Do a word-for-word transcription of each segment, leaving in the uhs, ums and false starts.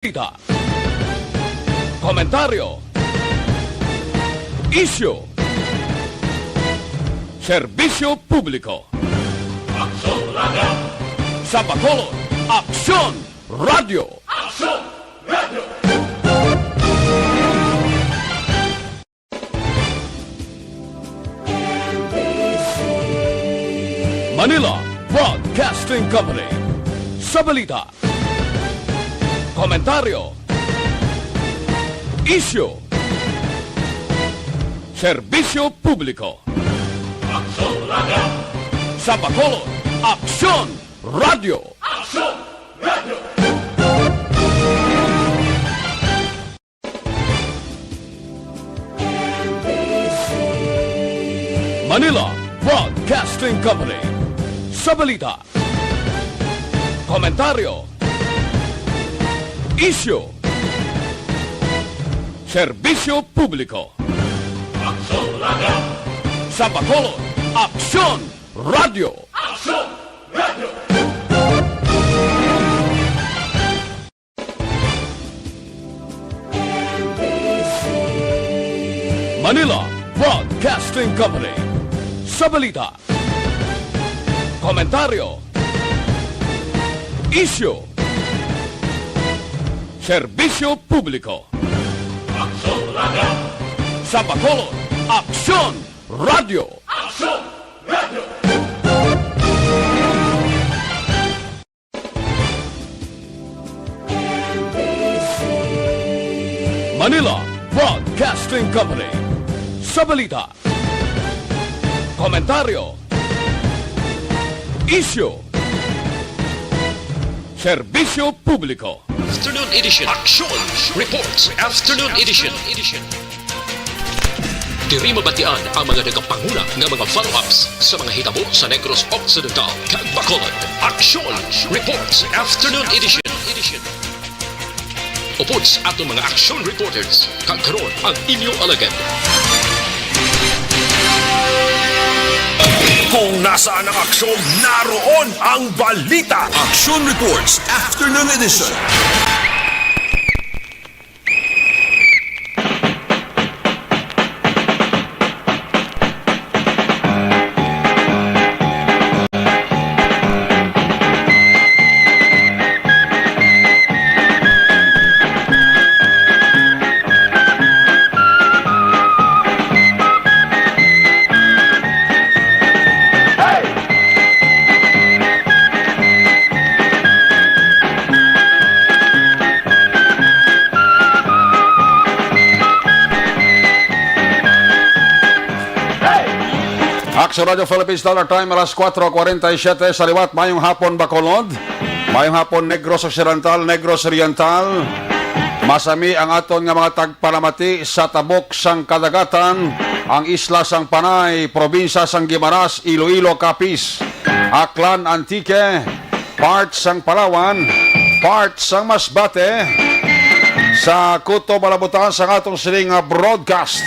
Balita. Komentaryo. Isyu. Serbisyo publiko. Aksyon Radio. Sa Bacolod, Aksyon Radio. Aksyon Radio. Manila Broadcasting Company. Sa balita, komentaryo, isyu, serbisyo publiko. Aksyon Radio. Sa Bacolod, Aksyon Radio. Aksyon Radio. Manila Broadcasting Company. Sa balita, komentaryo, isyu, serbisyo publiko. Aksyon Radio. Sa Bacolod, Aksyon Radio. Aksyon Radio. Manila Broadcasting Company. Sa balita, komentaryo, isyu, serbisyo publiko. Aksyon Radio. Sa Bacolod, Aksyon Radio. Aksyon Radio. Manila Broadcasting Company. Sa balita, komentaryo, isyu, serbisyo publiko. Afternoon Edition. Action Reports. Afternoon Edition. Diri mabatian ang mga nagapanguna nga mga follow-ups sa mga hitabo sa Negros Occidental kag Bacolod. Action Reports Afternoon Edition. Upod sa aton mga action reporters, kag karon ang inyo alagad. Kung nasaan ang aksyon, naroon ang balita. Action Reports Afternoon Edition. Action Radio Philippines Standard Time, alas kuwatro kuwarenta y siyete sa liwat. Mayong hapon, Bacolod. Mayong hapon, Negros Occidental, Negros Oriental. Masami ang aton nga mga tagpalamati sa tabok sang kadagatan, ang isla sang Panay, probinsya sang Guimaras, Iloilo, Capiz, Aklan, Antique, part sang Palawan, part sang Masbate, sa kutob nga malabutan sang atong sini nga broadcast.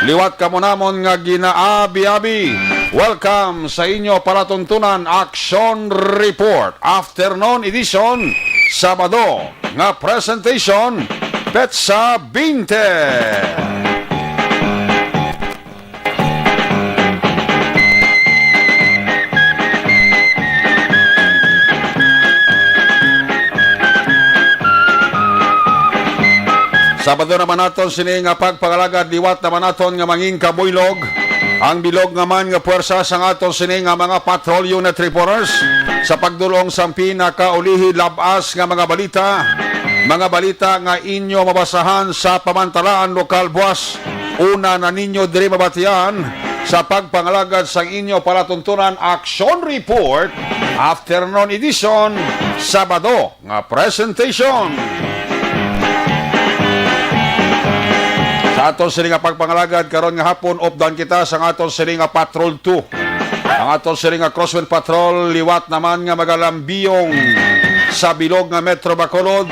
Liwat kamo namon nga ginaabi-abi. Welcome sa inyo palatuntunan Action Report Afternoon Edition, Sabado nga presentation, petsa twenty. Sabado naman naton sini nga pagpangalagad, liwat naman naton nga mangin kabuylog ang bilog nga man nga puwersa sang aton sini nga mga patrol unit reporters sa pagdulong sang pinakaulihi lab-as nga mga balita, mga balita nga inyo mabasahan sa Pamantalaan Lokal buas. Una na ninyo diri mabatian sa pagpangalagad sang inyo palatuntunan Action Report, Afternoon Edition, Sabado nga presentation. Sa aton sini nga pagpangalagad karon nga hapon, updan kita sa aton sini nga Patrol two. Ang aton sini nga Crosswind Patrol liwat naman nga magalambiyong sa bilog nga Metro Bacolod,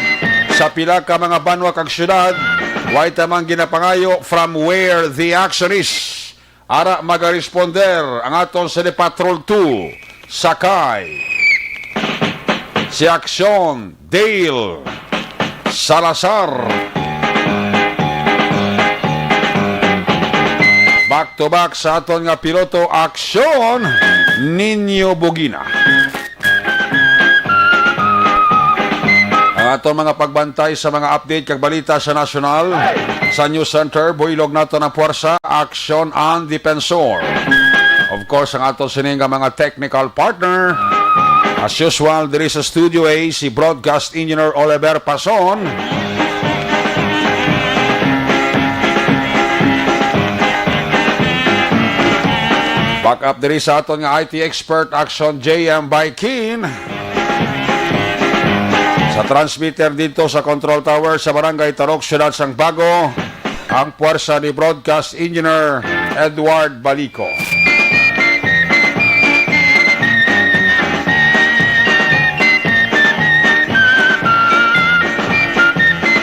sa pila ka mga banwa kag syudad, way tamang ginapangayo from where the action is. Ara magaresponder ang aton sini Patrol two, sakay si Aksyon Dale. Salazar. Back to back sa aton nga piloto, Aksyon Nino Bugina. Ang aton mga pagbantay sa mga update kag balita sa nasyonal, sa News Center, builog nato ang puwersa, aksyon ang depensor. Of course, ang aton sini nga mga technical partner, as usual, diri sa Studio A, si Broadcast Engineer Oliver Pason. Back up diri sa aton nga I T expert, Action J M Baikin. Sa transmitter dito sa Control Tower sa Barangay Tarok, Siyudad sang Bago, ang puwersa ni Broadcast Engineer Edward Balico.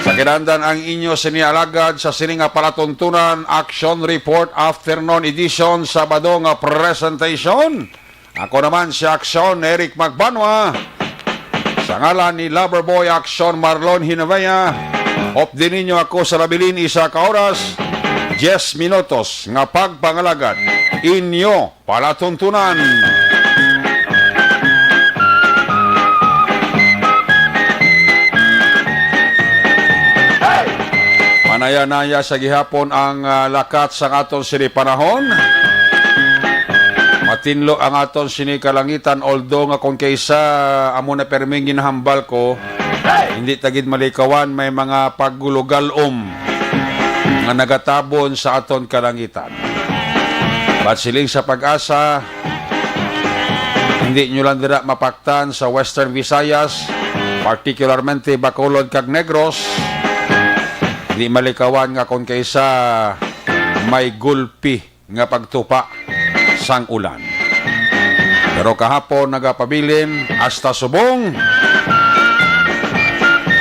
Sa kinahanglan ang inyo sini alagad sa sini nga palatuntunan, Action Report Afternoon Edition, Sabado nga presentation. Ako naman si Aksyon Eric Magbanwa. Sa ngalan ni Loverboy Aksyon Marlon Hinovea, updi ninyo ako sa labilin isa ka oras, diyes minutos nga pagpangalagad. Inyo palatuntunan. Manaya-naya sa gihapon ang, ah, lakat sang aton sini panahon. Matinlo ang aton sini kalangitan, although nga kung kaysa amo na perming ginahambal ko, hindi ta gid malikawan may mga pagulugalom nga nagatabon sa aton kalangitan. But siling sa PAGASA, hindi nyo lang dira mapaktan sa Western Visayas, particularmente Bacolod kag Negros. Hindi malikawan nga kung kaysa may gulpi nga pagtupa sang ulan. Pero kahapon nagapabilin hasta subong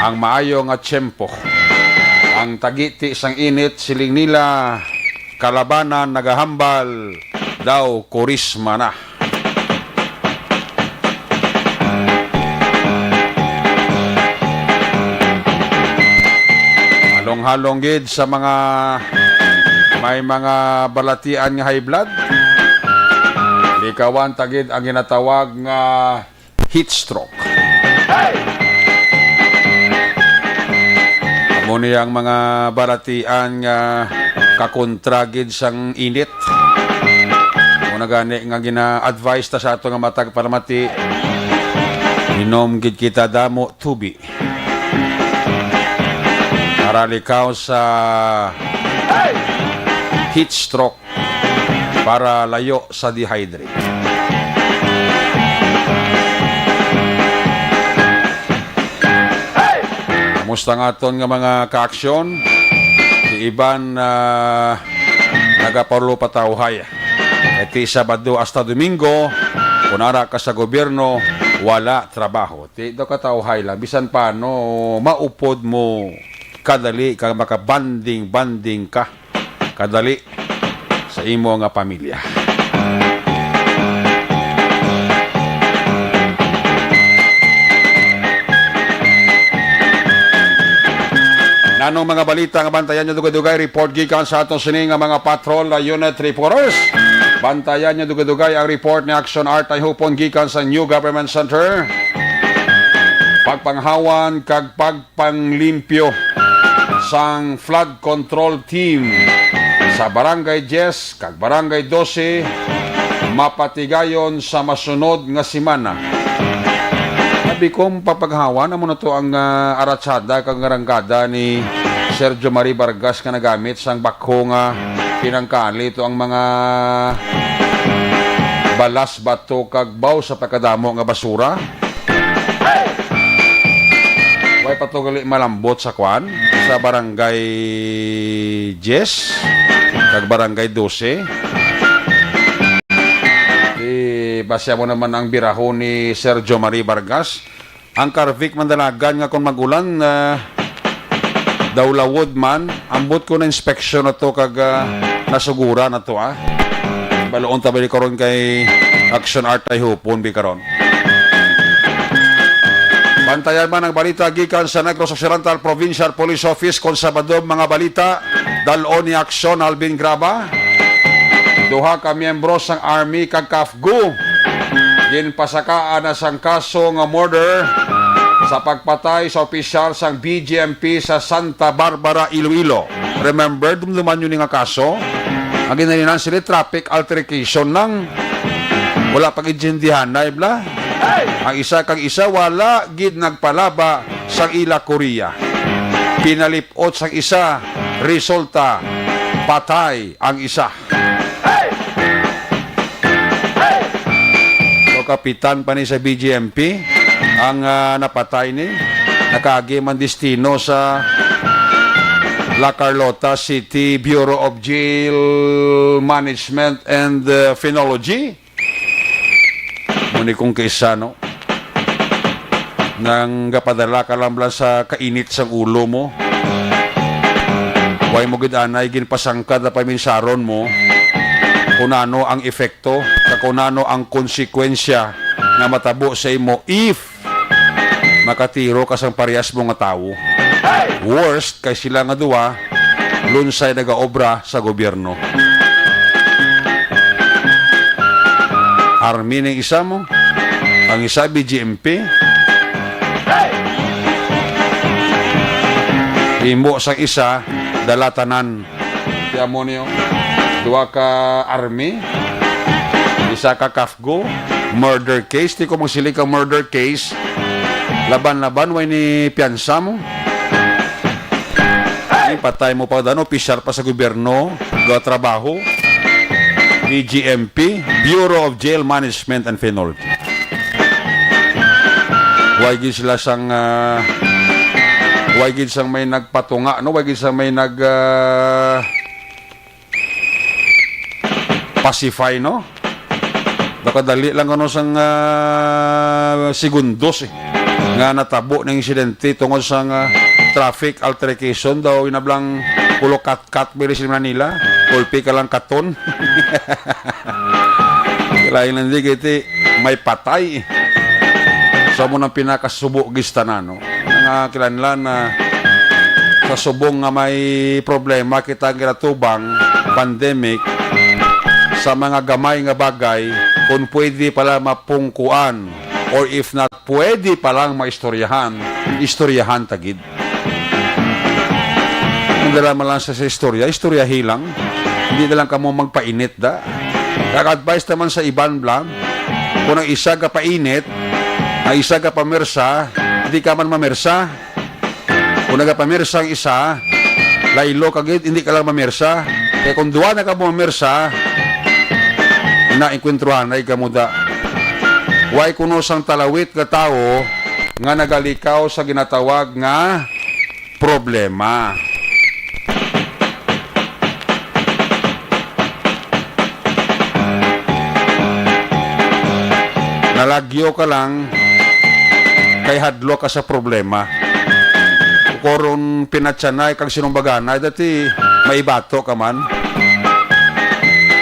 ang maayo nga tiyempo. Ang tagiti sang init, siling nila, kalabanan nagahambal, daw kurisma na. Halong-halong gid sa mga may mga balatian nga high blood. Likawan ta gid ang ginatawag nga heat stroke. Amo ni ang mga balatian nga kakontra gid sang init. Amo na gani nga gina-advise ta sa ato nga matag palamati, inom gid kita damo tubi para likaw sa heat stroke, para layo sa dehydrate. Kamusta nga aton nga mga kaaksyon? Di iban, ah, nagaparulo pa tawhay. Ti Sabado hasta Domingo, kung ara ka sa gobyerno, wala trabaho. Ti daw ka tawhay lang, bisan paano, maupod mo kadali kag makabanding-banding ka kadali sa imo nga pamilya. Nanong mga balita nga bantayan nyo dugay-dugay, report gikan sa aton sini nga mga patrol, uh, unit reporters. Bantayan nyo dugay-dugay ang report ni Action Art Ayhupon gikan sa New Government Center. Pagpanghawan kag pagpanglimpyo sang flood control team sa Barangay Diez kag Barangay Doce mapatigayon sa masunod nga semana. Sabi ko, papaghawan amo na to ang, ah, aratsada kag arangkada ni Sergio Marie Vargas nga nagamit sang bakho nga pinangkali to ang mga balas, bato, kag baw sa pagkadamo nga basura. Way pa to gali malambot sa kwan, sa Barangay Diez kag Barangay Doce. Di, basi amo naman ang birahon ni Sergio Marie Vargas. Ang Carvic mandalagan nga kung mag-ulan, ah, daw lawod man, ambot ko na inspeksyon na to kag, ah, nasugura na to, ah. Baloon ta ba ni karon kay Action Art Ayhupon bi karon. Bantayan man ang balita gikan sa Negros Occidental Provincial Police Office kon sa madom mga balita, dal-on ni Aksyon Alvin Graba. Duha ka miyembro sang Army kag CAFGU ginpasakaan na sang kaso nga murder sa pagpatay sa opisyal sang B J M P sa Santa Barbara, Iloilo. Remember, dumduman yun nga kaso? Ang ginalinan sila, traffic altercation lang. Wala pag-intindihan na, bla. Ang isa kag isa, wala gid nagpalaba sang ila Korea. Pinalip-ot sang isa, resulta, patay ang isa. So, kapitan pa ni sa B J M P ang, ah, napatay ni. Nakaagi man destino sa La Carlota City Bureau of Jail Management and, uh, Phenology. Muni kung kaisa, no? Nang gapadala ka lang bala sa kainit sang ulo mo. Way mo gid anay ginpasangkad na paminsaron mo kung ano ang epekto, kag kung ano ang konsekwensya nga matabo sa imo if makatiro ka sang parehas mo nga tawo. Worst kay sila nga duwa, lunsay nagaobra sa gobyerno. Army ning isa mo, ang isa B J M P. Imo sang isa, dala tanan. Ti amo niyo, duha ka army, isa ka CAFGU, murder case, ti ko magsiling ka murder case, laban-laban, way ni piyansa mo. Ay, patay mo pa, dano, opisyal pa sa gobyerno, gatrabaho, B J M P, Bureau of Jail Management and Penalty. Way gid sila sang, ah, way gid sang may nagpatunga, no? Way gid sang may nag, ah, pacify, no? Nakadali lang, ano, sang, ah, segundos, eh, nga natabo ning insidente tungod sang, ah, traffic altercation daw, inablang pulo katkat, bili sila nila, ulpi ka lang katon. Lain lang di, kiti, may patay, eh. So, amo nang pinakasubo gis tanan, no? Nga kinahanglan na sa subong nga may problema kita nga ginatubang, pandemic, sa mga gamay nga bagay, kung pwede pala mapungkuan, or if not, pwede palang maistoryahan, istoryahan ta gid. Kung dala man lang sa, sa istorya, istoryahi lang. Hindi na lang kamo magpainit, da. Nag-advise naman sa iban, bla, kung ang isa ka painit, ang isa ka pamersa, hindi ka man mamersa. Kung nagapamersa ang isa, laylo ka gid, hindi ka lang mamersa. Kaya kung duwa na ka mamersa, na, engkwentruhanay ka mo da. Way kuno sang talawit nga tawo nga nagalikaw sa ginatawag nga problema. Nalagyo ka lang kay hadlok ka sa problema. Karon pinatyanay kag sinumbaganay, dati maibato ka man.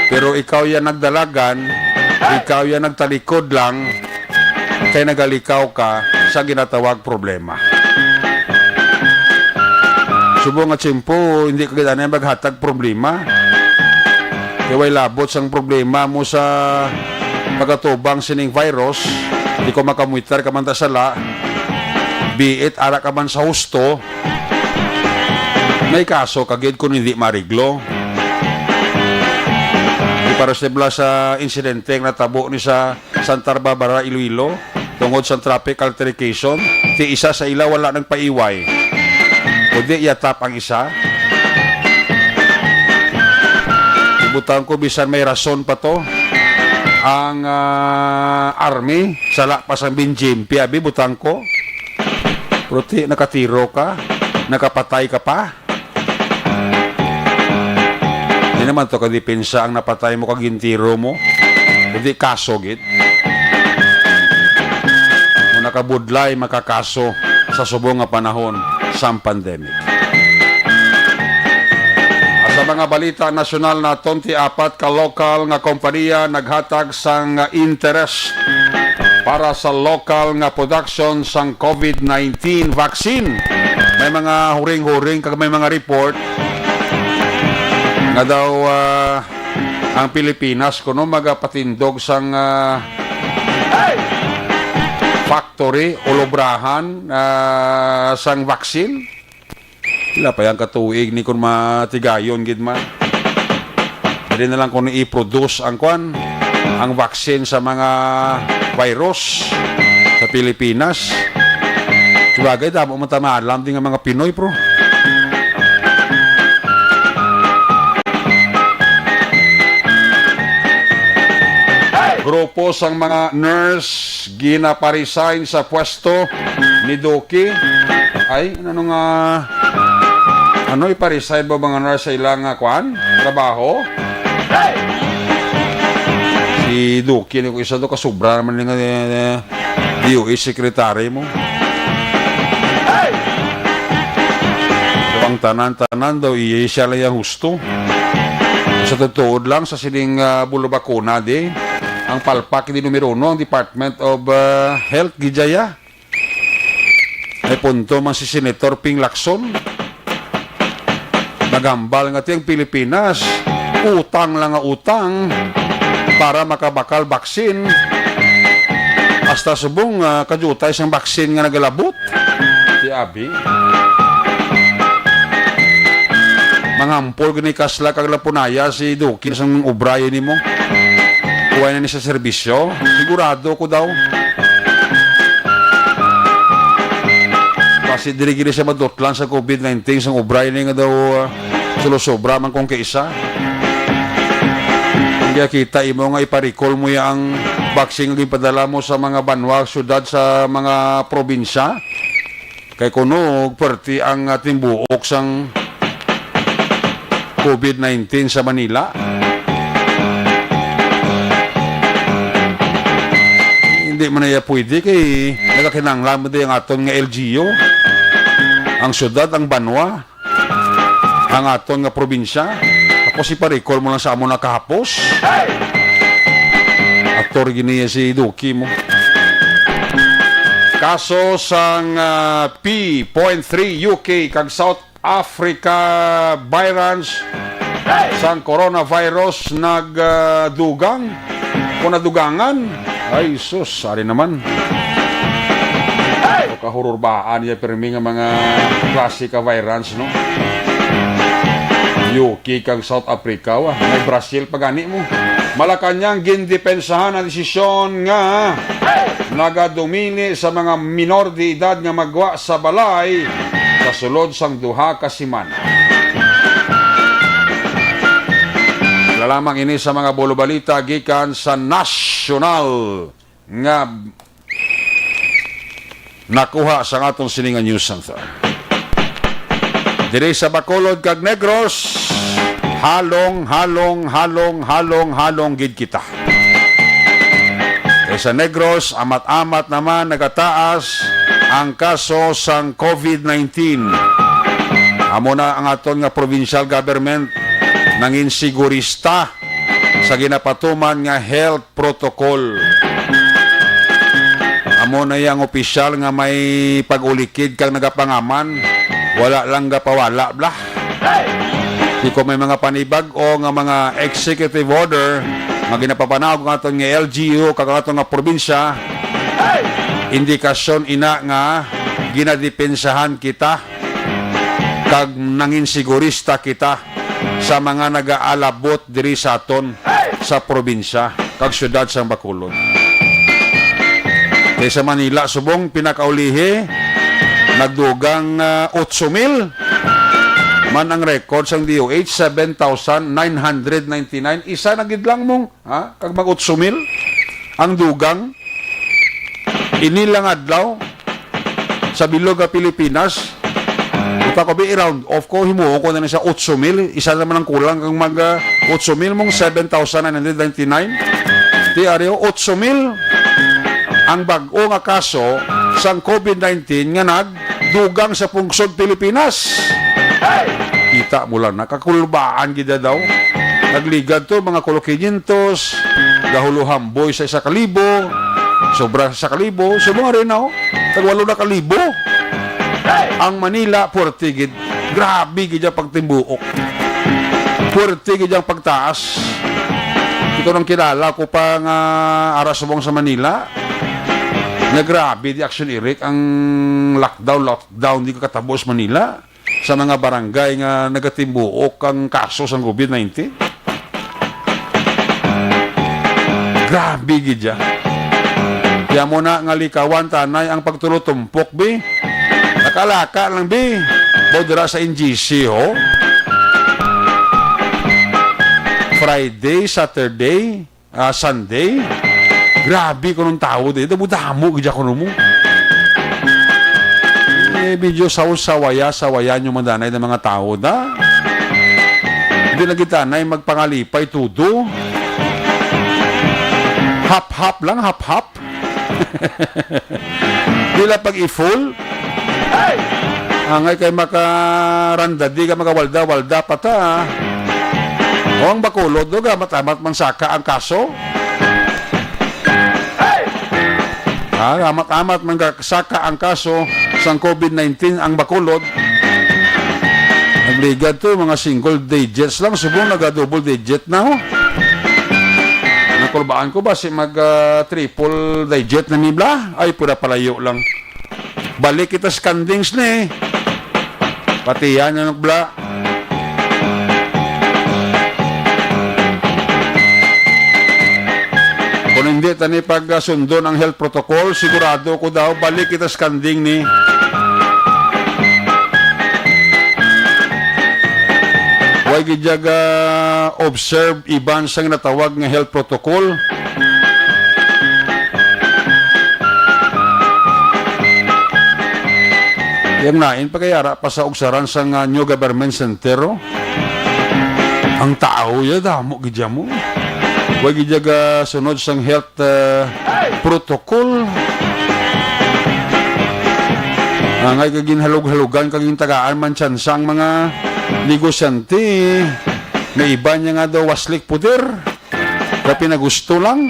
Pero ikaw ya nagdalagan, ikaw ya nagtalikod lang, kay nagalikaw ka sa ginatawag problema. Subong nga tiyempo, hindi ka gid anay maghatag problema. Kay way labot sang problema mo sa pagkatubang sining virus, di ko makamuitar ka man ta sala, biit ara ka man sa husto, may kaso ka gid kung hindi mariglo. Di para sa bala sa insidente nga natabo ni sa Santa Barbara, Iloilo, tungod sa traffic altercation, ti isa sa ila wala nagpaiway, kundi yatap ang isa. Ibutang ko, bisan may rason pa to, ang, ah, army, sala pa sang binjimpi, abi, butang ko. Pero ti, nakatiro ka, nakapatay ka pa. Di naman to kadepensa ang napatay mo kag gintiro mo, kundi kaso gid. Kung nakabudlay, makakaso sa subong nga panahon sang pandemic. Sa mga balita nasyonal naton, ti apat ka lokal nga kompanya naghatag sang interest para sa lokal nga production sang COVID nineteen vaccine. May mga huring-huring kag may mga report nga daw, ah, ang Pilipinas kuno magapatindog sang, ah, factory o lobrahan, ah, sang vaccine. Pila pa yang katuig ni kun matigayon gid man. Dili na lang kun i-produce ang kwan, ang vaccine sa mga virus sa Pilipinas. Sabagay, damo man ta maalam din nga mga Pinoy, bro. Grupo sang mga nurse ginaparesign sa pwesto ni Duki. Ay, ano nga, ano, iparesign ba mga nurse sa ilang, ah, kwan? Trabaho? Si Duki ni ko isa to, kasubra naman ni nga, eh, D O H secretary mo. So, ang tanan-tanan daw, iya siya lang yung husto. Sa totoo lang, sa sining, ah, bulubakuna di, ang palpak di numero uno, ang Department of, ah, Health, gijaya. May punto man si Senator Ping Lacson. Nagambal nga ti ang Pilipinas, utang lang nga utang para makabakal baksin. Hasta subong, ah, kajutay sang baksin nga nagalabot. Ti abi. Mangampol gani kasla kag lapunaya si Duki sang obra ini mo. Kuha na ni sa serbisyo. Sigurado ko daw. Kasi diri gini siya madutlan sa COVID nineteen sang obra ini nga daw, ah, sulosobra man kung kaisa. Kaya kita imo nga iparikol mo ya ang vaccine nga gipadala mo sa mga banwa, syudad, sa mga probinsya. Kay kuno, perti ang, ah, timbuok sang COVID nineteen sa Manila. Hindi man na iya pwede kay nagakinahanglan mo di ang aton nga L G U, ang syudad, ang banwa, ang aton nga probinsya. Tapos iparikol mo lang sa amo na kahapos. Ator gini si Duki mo. Kaso sang, ah, P point three U K kag South Africa variants sang coronavirus nagdugang o nadugangan. Ay, sus, ari naman. Kahururbaan niya pirmi nga mga klase ka variants, no? U K kag South Africa, wa. May Brazil pa gani mo. Malacañang gindepensahan ang desisyon nga nagadumili sa mga minor de edad nga magwa sa balay sa sulod sang duha ka semana. Wala lamang ini sa mga bulobalita gikan sa nasyonal nga nakuha sa aton sini nga news center. Diri sa Bacolod kag Negros, halong, halong, halong, halong, halong gid kita. Kay sa Negros, amat-amat naman nagataas ang kaso sang COVID nineteen. Amo na ang aton nga provincial government nangin sigurista sa ginapatuman nga health protocol. Amo na yang opisyal nga may pag-ulikid kag nagapangaman, wala lang gapawala bla. Di ko may mga panibag-o nga mga executive order nga ginapapanawag ang aton nga L G U kag ang aton nga probinsya, indikasyon ina nga ginadepensahan kita kag nangin sigurista kita sa mga nagaalabot diri sa aton sa probinsya kag siyudad sang Bacolod. Kay sa Manila, subong pinakaulihi, nagdugang, ah, otso mil man ang record sang D O H, seven thousand nine hundred ninety-nine. Isa na gid lang mong, ha? Kag mag otso mil ang dugang. Ini lang adlaw, sa bilog nga Pilipinas. Buta ko, bi, i-round off ko, himuon ko na ni sa otso mil. Isa naman ang kulang kang mag, ah, otso mil mong seven thousand nine hundred ninety-nine. Ti, ari, o, otso mil ang bag-o nga kaso sang COVID nineteen nga nagdugang sa pungsod Pilipinas. Kita mo lang, nakakulbaan gid daw. Nagligad to, mga kulo kinyentos, gahuluhamboy sa isa ka libo. Sobra sa kalibo, subong nga rin, oh. Tag walo na kalibo. Ang Manila, puwerte gid. Grabe gid ang pagtimbuok. Puwerte gid ang pagtaas. Ito nang kilala ko pa nga ara subong sa Manila. Nga grabe di Action Eric ang lockdown, lockdown di kakatabo sa Manila. Sa mga barangay nga nagatimbuok ang kaso sang COVID nineteen. Grabe gid ya. Kaya mo na nga likawan tanay ang pagtulutumpok, bi. Nakalaka lang, bi. Daw dira sa N G C, ho. Friday, Saturday, ah, Sunday. Grabe ko nung tao di. Damo-damo gid ako mo. Eh, medyo saw-, sawaya, sawaya nyo mandanay ng mga tao da. Hindi lagi tanay magpangalipay tudo. Hap-hap lang, hap-hap. Dila pag-i-full. Angay kay makaranda, di ka makawalda-walda pa ta. O ang Bacolod, do, gamat-amat man saka ang kaso. Ah, gamat-amat man ga-, saka ang kaso sang COVID nineteen ang Bacolod. Nagligad to, mga single digits lang, subong naga-double digit na, oh. Nakulbaan ko ba si mag, ah, triple digit na ni bla? Ay, pura palayo lang. Balik kita sa kandings ni. Pati yan, ano, bla? Kung hindi tani pag, ah, sundon ang health protocol, sigurado ko daw, balik kita sa kanding ni. Way gid ya ga-observe iban sang natawag nga health protocol. Yang lain pa kay ara pa sa ugsaran sang, ah, New Government Center, oh. Ang tao ya, damo gid ya mo. Way gid ya ga sunod sang health, ah, protocol. Angay ka ginhalog-halogan, ka gintagaan man tsansa ang mga negosyante. May iba niya nga daw waslik puder. Kapinagusto lang.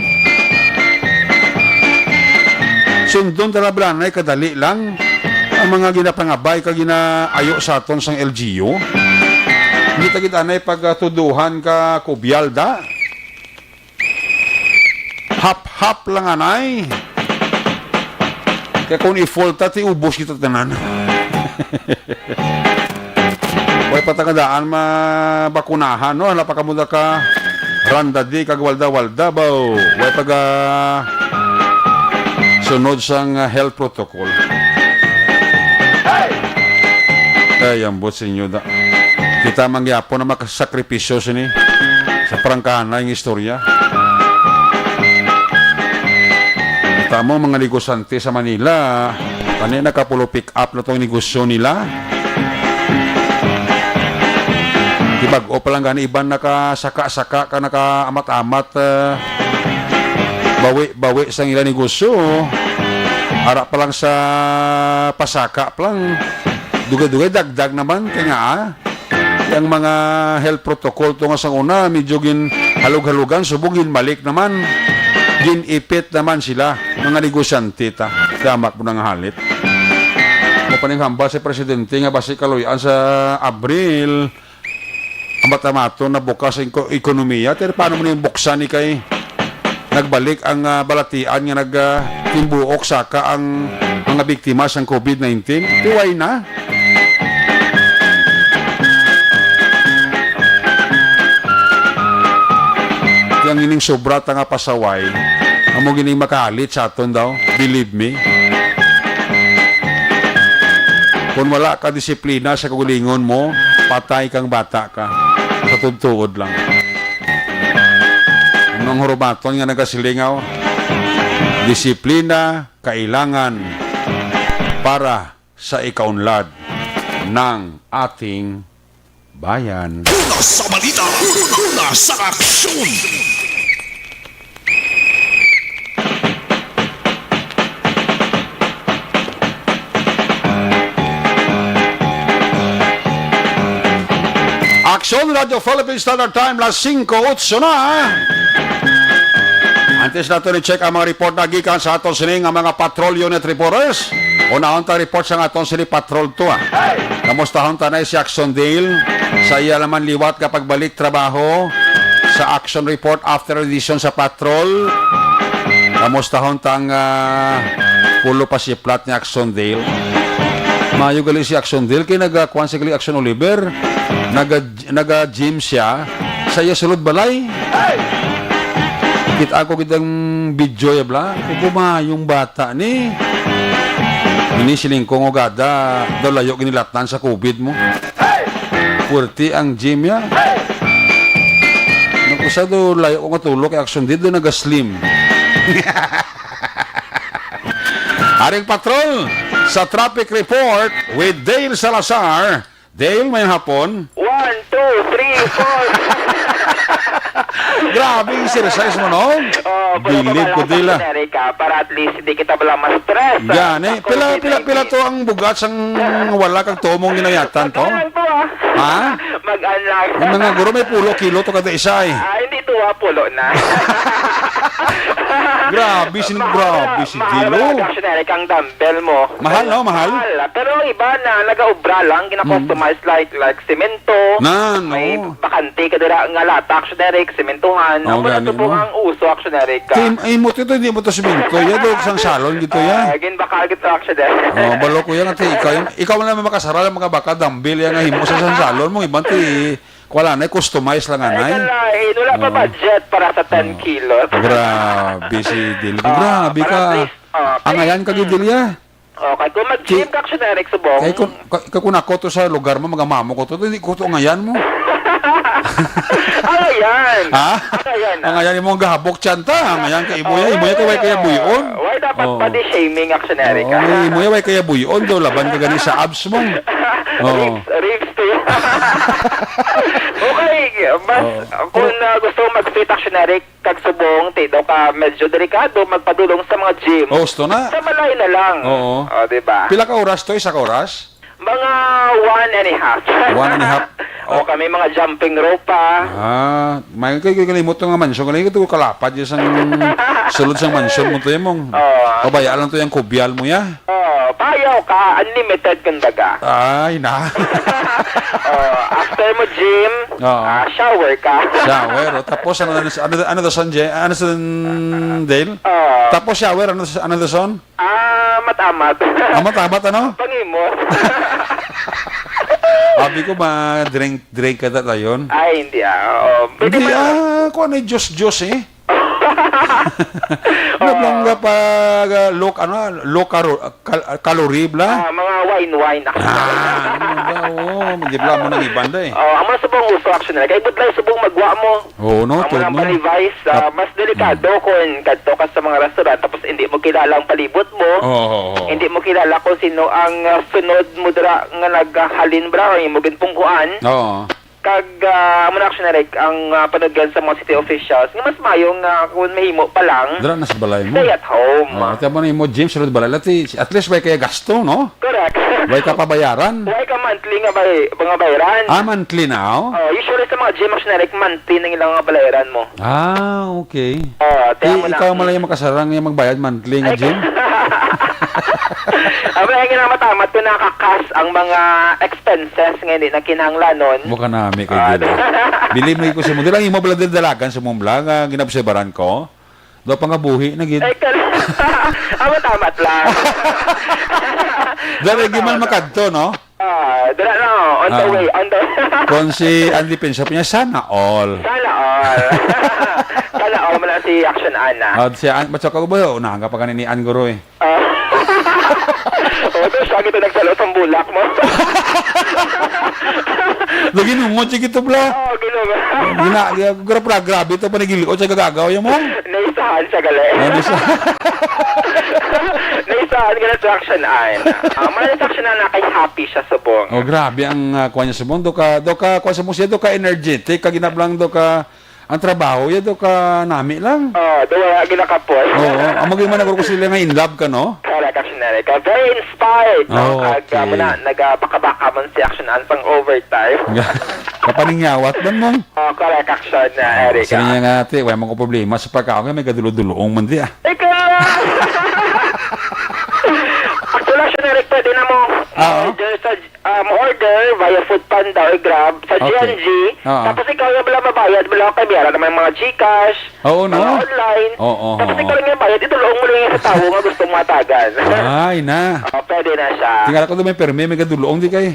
Sundon ta lang, blanay, kadali lang ang mga ginapangabay kag ginaayo sa aton sang L G U. Hindi ta gid anay pagatuduhan ka kubyal da. Hap-hap lang anay. Kaya kung i-fault ta, ti ubos kita tanan. Way pa ta nga daan mabakunahan, no? Hala pa kamo da ka randadi kag walda-walda, baw. Way pa ga sunod sang, ah, health protocol. Ay, ambot sa inyo da. Kita man gyapon ang makasakripisyo sini sa prangkahanay nga istorya. Kita mo, mga negosyante sa Manila, kani nakapulo pick up na tong negosyo nila. Di bag-o pa lang gani, iban nakasaka-saka ka, nakaamat-amat, eh, bawi-bawi sang ila negosyo. Ara pa lang sa pasaka pa lang, dugay-dugay dagdag naman kay nga, ah, ang mga health protocol to nga sang una, medyo ginhalog-halogan, subong ginbalik naman. Ginipit naman sila, mga negosyante ta. Damak mo nang halit. Mo pa ning hambal sa presidente nga basi kaluy-an sa Abril, ang matamaton na bukas ang ko-, ekonomiya. Pero paano mo na yung buksan ni kay nagbalik ang, ah, balatian nga nag, ah, timbuok saka ang mga biktima sang COVID nineteen? Tiway na. Yang ining sobra ta nga pasaway, amo gining makahalit sa aton daw. Believe me. Kung wala ka disiplina sa kaugalingon mo, patay kang bata ka. Sa tuod-tuod lang. Anong hurumaton nga nagasilingaw? Disiplina kailangan para sa ikaunlad ng ating bayan. Una sa balita, una sa aksyon. Aksyon, Radyo Philippine Standard Time, las singko otso na. Antes nato ni-check ang mga report na gikan sa aton sini nga mga patrol unit reporters, unahon ta report sa aton sini patrol two, ah. Kamustahon ta na si Action Dale sa iya naman liwat nga pagbalik trabaho sa action report after edition sa patrol. Kamustahon ta ang, ah, pulo pa si plat ni Action Dale. Mayo gali si Action Dale kay nagakuan si gali Action Oliver. Naga, naga-gym siya sa iya sulod balay. Kita ko gid ang video ya, bla. Kukumayong bata ni. Ini siling ko nga gada daw layo ginilatnan sa covid mo. Puwerte ang gym ya. Nagkusa do layo ko nga tulo kay Action Dale do naga-slim. Aring patrol sa traffic report with Dale Salazar. Dale, may hapon. One, two, three, four. Grabe, exercise mo, no? Oh, pero Bilib ko, pabalaw Dale, ah. Sa Amerika, para at least hindi kita bala ma-stress, ah, Gani, sa pila, pila, pila covid nineteen. To ang bugat sang wala kag tumong ginayatan to? Mag-an lang to, ah. Ha? Mag-an lang. Ang mga guro may pulo kilo to kada isa, eh. Ah, hindi to, ah, pulo na. Grabe, sin-, Mahal grabe na, si mahal Dilo. Na, Dictionary, kang dumbbell mo. Mahal, no? Mahal? Mahal. Pero ang iba na nagaobra lang, gina-customize Mm. like, like, semento. Na, no. May bakante ka dira nga lata, Action Eric, sementohan. Oh, Amo na gani, subong no? Ang uso, Action Eric, ah. Ti, ay mo to, hindi mo to semento. Ya, do, sang salon gito, ya. Ah, ginbakal gito, Action Eric. Oh, balo ko yan, ati, ikaw, yung, ikaw lang may makasara ang mga baka, dambil, yan nga himo sa sang salon mo, iban ti, wala na, customize lang, Ay, anay. Kalain, wala pa Oh. Budget para sa ten Oh. Kilos. Grabe si Dil. Oh, Grabe para ka. At least, oh, Ang ayan ka, mm. Gidil, ya. Oh, kay kung mag-gym Ki-, ka, Action Eric, subong. Kay kun-, kay, kay kun ako to sa lugar mo, magamamo ko to, hindi ko to ngayan mo. Ang ayan. Ha? Ang ayan, ah. Ang ayan mo ang gahabok tiyan ta. Ang ayan kay imo yan, imo yan, kay way kaya buyon. Why dapat Oh. Body shaming, Action Eric, Oo, ah? Imo yan, way kaya buyon. Daw laban ka gani sa abs mo. Oo. Ribs, ribs to yan. Okay, mas, Oo. Kung, Pero ah, gusto mo mag-fit, Action Eric, kag subong, ti daw ka medyo delikado magpadulong sa mga gym. Oh, gusto na. Sa balay na lang. Oo. O, di ba? Pila ka oras to? Isa ka oras? Mga one and a half. One and a half. O, Oh. Kami mga jumping rope pa. Ah, may kay, kay kalimot nga mansyon. Kay ito kalapad yung sang sulod sang mansyon mo to, yung mong Oo. Pabaya lang to yung kubyal mo, ya. Oh, payaw ka, unlimited, kumbaga. Ay, na. Oh, after mo gym, Oo. Ah, shower ka. Shower, oh. Tapos, ano, ano, ano, ano daw son, Je-, ano son, Dale? Oo. Tapos shower, ano, ano daw son? Ah, matamat. Ah, matamat, ano? Pangimot. Abi ko, ma-drink, drink ka ta-, dayon. Ay, hindi, ah. Oo. Pwede Hindi, man. Ah, kuwan ay juice, juice, eh. Ano Oo. Bang nga pag, ah, low, ano, low caro-, cal-, calorie bla? Ah, mga wine, wine, actually. Ah, ano ba? Oo, hindi bla mo nang iban da eh. Oh, amo na subong uso, actually. Kay budlay subong magwa mo. Oo, no, Amo tuod lang mo. Pa-revise, ah, Tap-, mas delikado mm. Kung kadto ka sa mga restaurant tapos hindi mo kilala ang palibot mo. Oo, oo, oo. Hindi mo kilala kung sino ang, ah, sunod mo dira nga naghalin bra o imo ginpungkuan. Oo. Kag, ah, amo na, actually, Rick, ang, ah, panudgan sa mga city officials nga mas mayo nga kung mahimo pa lang, Dira na sa balay mo. Stay at home. Oh, ate mo na imo, James, sulod balay. At least, at least, way kaya gasto, no? Correct. Way ka pabayaran. Way ka monthly nga bay-, mga bayaran. Ah, monthly na, oh? Oh, usually sa mga gym, actually, Rick, monthly na ilang mga bayaran mo. Ah, okay. Oh, Ti, amo na. Ikaw man lang yung makasarang yung magbayad monthly nga Ay, gym? Amo na yung matamat ko nakakas ang mga expenses nga hindi na kinahanglanon. Mukha nami kay Ah, Dil. Bili mo ko sa mo. Di lang imo bala dalagan sa mong bala nga ginobserbaran ko. Do pangabuhi na gid. Ay, kal-, ah, matamat lang. Dali, Ano giman tawag? Makadto, no? Ah, dala na, oh, on the Ah. Way, on the Kung si Andy Pinsa niya, sana all. Sana all. Sana all, wala si Action Ana. Ah, si An-, ba't siya ka ba? Unahan ka pa kanini An Guro eh. Ah. Oh, doon siya kita nagsalo sa bulak mo. Lagi nungod, sige to, bla. Oh, ginoo. Gina-, gra-, gra-, grabe to, panigiliot sa gagagaw yung mo. Naisahan siya gali. Ah, naisahan. Naisahan ka na sa Action Ana. Ah, may sa Action Ana kay happy siya subong. Oh, grabe ang, ah, kuwan niya subong. Do ka, do ka, kuwan subong siya, do ka energetic, ka ginablang, do ka, ang trabaho, ya, do ka nami lang. Oh, do wala ginakapos. Oo, ang maging man ako sila nga in love ka, no? Correct, Action Ana. Ka very inspired, no? Oh, kag, ah, okay. Muna, nagabaka-baka man si Action Ana pang overtime. Kapaningyawat man mo. Oh, correct action, ah, Eric, Sa ah. niya nga, ate, wala man ko problema sa pagkaon, kay may gadulo-duloong man di, ah. Ikaw lang! Actually, action, Eric, pwede na mo Ah, oh? order sa, um, order via Food Panda or Grab sa Okay. G N G. Ah, ah. Tapos ikaw yung wala mabayad, wala kay Mira naman mga GCash, Oo, no? mga online. Oo, oo, Tapos oo. ikaw lang yung bayad, idulong mo lang yung sa tao nga gusto mo atagan. Ay, na. Oh, pwede na siya. Tingala ko doon may permi, may gaduloong di kay.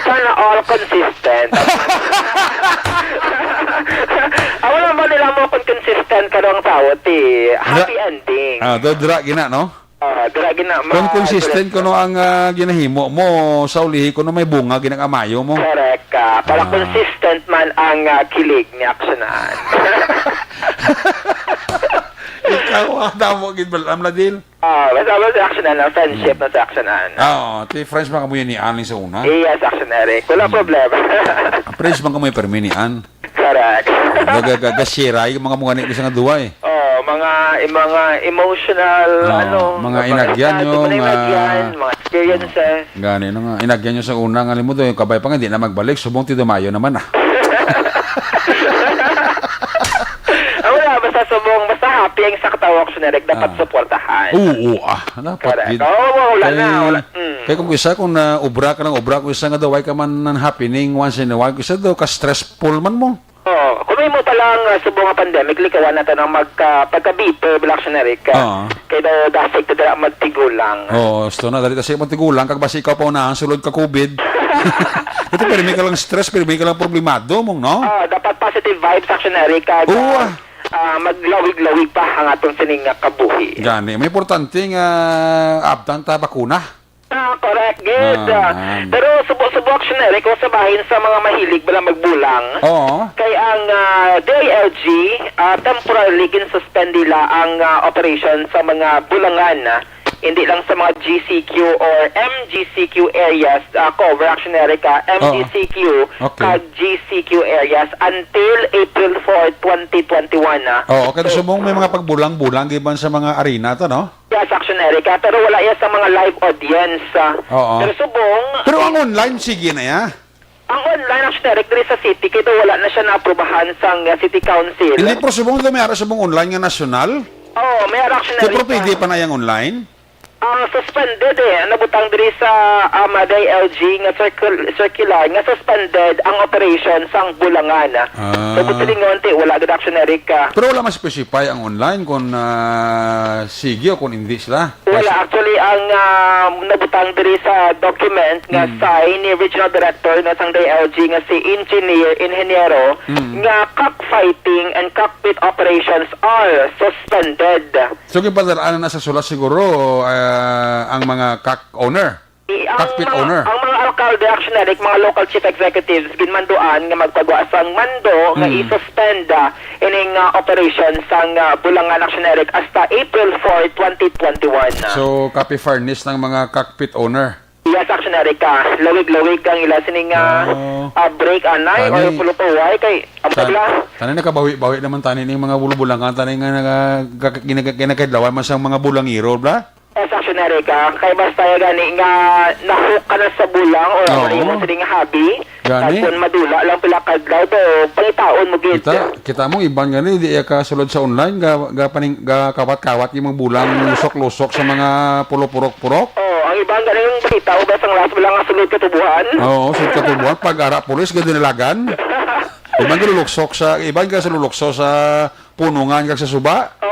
Sana all consistent. Ako lang ba nila mo kung consistent ka doon sa awat, eh. Happy Dra-, ending. ah, do dra gina, no? Ah, dira gina, Kung ma-, consistent direct. kuno ang, ah, ginahimo mo, sa ulihi kuno may bunga ginakamayo mo. Correct ka. Para Ah. consistent man ang, ah, kilig ni aksyonan. Ikaw, ah, damo gid balam na, Dil. Ah, basta ba sa aksyonan, ang friendship Hmm. na sa aksyonan. Ah, oo. Ti friends man kamo yan ni Aling sa una? Yes, action, Eric. Wala Hmm. problema. Ang friends man kamo yung permi ni An. Correct. Ga-, ga-, ga-, ga-share ay mga mungani ko sa nga duwa eh. Oh, mga, yung mga emotional, Ah, ano, mga mga inagyan excited, nyo mga nga inagyan, mga experiences. Gani, no nga. Inagyan nyo sa una nga limod, eh, kabay pa nga, di na magbalik. Subong ti dumayo naman, ah. Ah, wala, basta subong, basta happy ang isa ka tawo, action, Eric, dapat Ah. suportahan. Oo, ah, dapat Correct. gid. Oo, wala na, Kay, wala. Mm. kay kung isa, kung na obra ka lang, obra, kung isa nga daw, ay ka man nan happening once in a while, kung isa daw, ka-stressful man mo. Oo. Kung may mo pa lang, ah, subong nga pandemic, likawan nato ng magka-, pagka-bitter, Black Generic, ah, Oo. kay daw dasig ka dira magtigulang. Oo, gusto na, dali kasi magtigulang, kag basi ikaw pa unahan, sulod ka covid. Ito, pero may ka lang stress, pero may ka lang problemado, mong, no? Ah, dapat positive vibes, Action Eric, kag, Oo, ah, ah. ah, maglawig-lawig pa ang atong sining nga kabuhi. Gani, may importante nga abtan ta bakuna. Ah, correct, good. Ah, Ah, man. pero subo-subo, Action Eric, kung sa bahin sa mga mahilig bala magbulang. Oo. Kay ang, ah, D I L G, ah, temporarily ginsuspend nila ang, ah, operation sa mga bulangan, ah. Hindi lang sa mga G C Q or M G C Q areas, ah, cover, Action Eric, ah, Oo. M G C Q Okay. kag G C Q areas until April four, twenty twenty-one, ah. Oo, kay So, subong may mga pagbulang-bulang giban sa mga arena to, no? Yes, Action Erica, pero wala iya sa mga live audience, ah. Oo. Pero subong, Pero ang online, sige na ya. Ang online, Action Eric, diri sa city, kay daw wala na siya naaprubahan sang, ah, city council. Hindi, pero subong daw may ara subong online nga nasyonal? Oo, may ara, Action Kay pero Erica. pwede pa na yang online? Ang suspended, eh, ang nabutang diri sa, ah, Maday L G nga circul-, circular nga suspended ang operation sang bulangan, ah. Ah. So, kung silingon, ti, wala gid, Action Erica. Pero wala ma-specify ang online kung, ah, sige o kung hindi sila. Wala. Actually, ang, ah, nabutang diri sa document nga Hmm. sign ni Regional Director, no, sang D I L G nga si Engineer, Inhenyero, Hmm. nga cockfighting and cockpit operations are suspended. So, ginpadalaanan na sa sulat siguro, ah, ang mga cock owner? Ang Cockpit mga, owner. ang mga alkalde, Action Eric, mga local chief executives, ginmanduan nga magpagwa sang mando nga Hmm. i-suspend, ah, ining, ah, operation sang, ah, bulangan, Action Eric, hasta April four, twenty twenty-one. So, copy furnace ng mga cockpit owner? Yes, Action Eric, ah, lawig-lawig ang ila sining, ah, Oo. ah, break anay Tani. or pulutuway kay ang Tan-, pagla. Tani nakabawi-bawi naman tani ning mga bulubulangan tani nga naga-, gag-, ginaga-, ginakadlawan man sang mga bulangiro, bla? Yes, Action Erica. Kay basta ya gani nga na-hook ka na sa bulang or Oo. ano mo sining hobby, Gani. tapos madula lang pila ka adlaw, to, pangitaon mo gid. Kita, kita mo, iban gani, di iya ka sulod sa online, ga, ga paning, ga kawat-kawat yung mga bulang lusok-lusok sa mga pulok-purok-purok. Oh, ang iban gani yung balita, o basta nga last mo lang nga sulod katubuhan. Oo, sulod katubuhan. Pag ara pulis, gadi nalagan. Iban ga luluksok sa, iban ga sa lulukso sa punungan kag sa suba? Oo,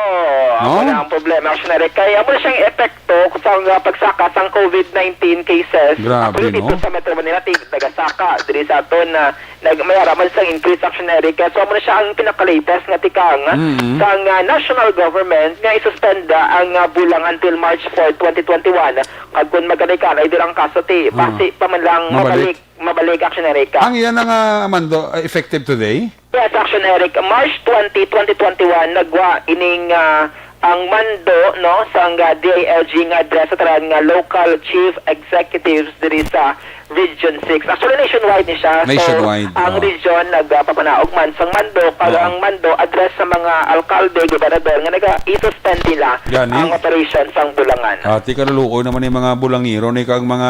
No? amo na ang problema, Action Eric. Kay amo na siyang epekto sa nga pagsaka sang covid nineteen cases. Grabe, Actually, dito no? sa Metro Manila, ti-, nagasaka. Diri sa aton, na nag-, may ara man sang increase, Action Eric. So, amo na siya ang pinaka-latest nga tikang Mm. sa nga national government nga isuspenda ang, ah, bulang until March four, twenty twenty-one. Kag kung magkanay-kanay, di lang kaso, ti, Ah. basi pa man lang Mabalik. mabalik, mabalik, Action Eric. Ang iyan nga mando, ah, effective today? Yes, Action Eric. March twenty, twenty twenty-one, nagwa ining, ah, ang mando, no, sang, ah, D I L G nga address sa tanan nga local chief executives diri sa Region six. Actually, nationwide ni siya. So, Nationwide, ang oh. region nagpapanaog man sang mando, kag Oo. ang mando address sa mga alkalde, gobernador nga naga-i-suspend nila Gani. ang operation sang bulangan. Ah, ti kaluluoy naman yung mga bulangiro ni kag mga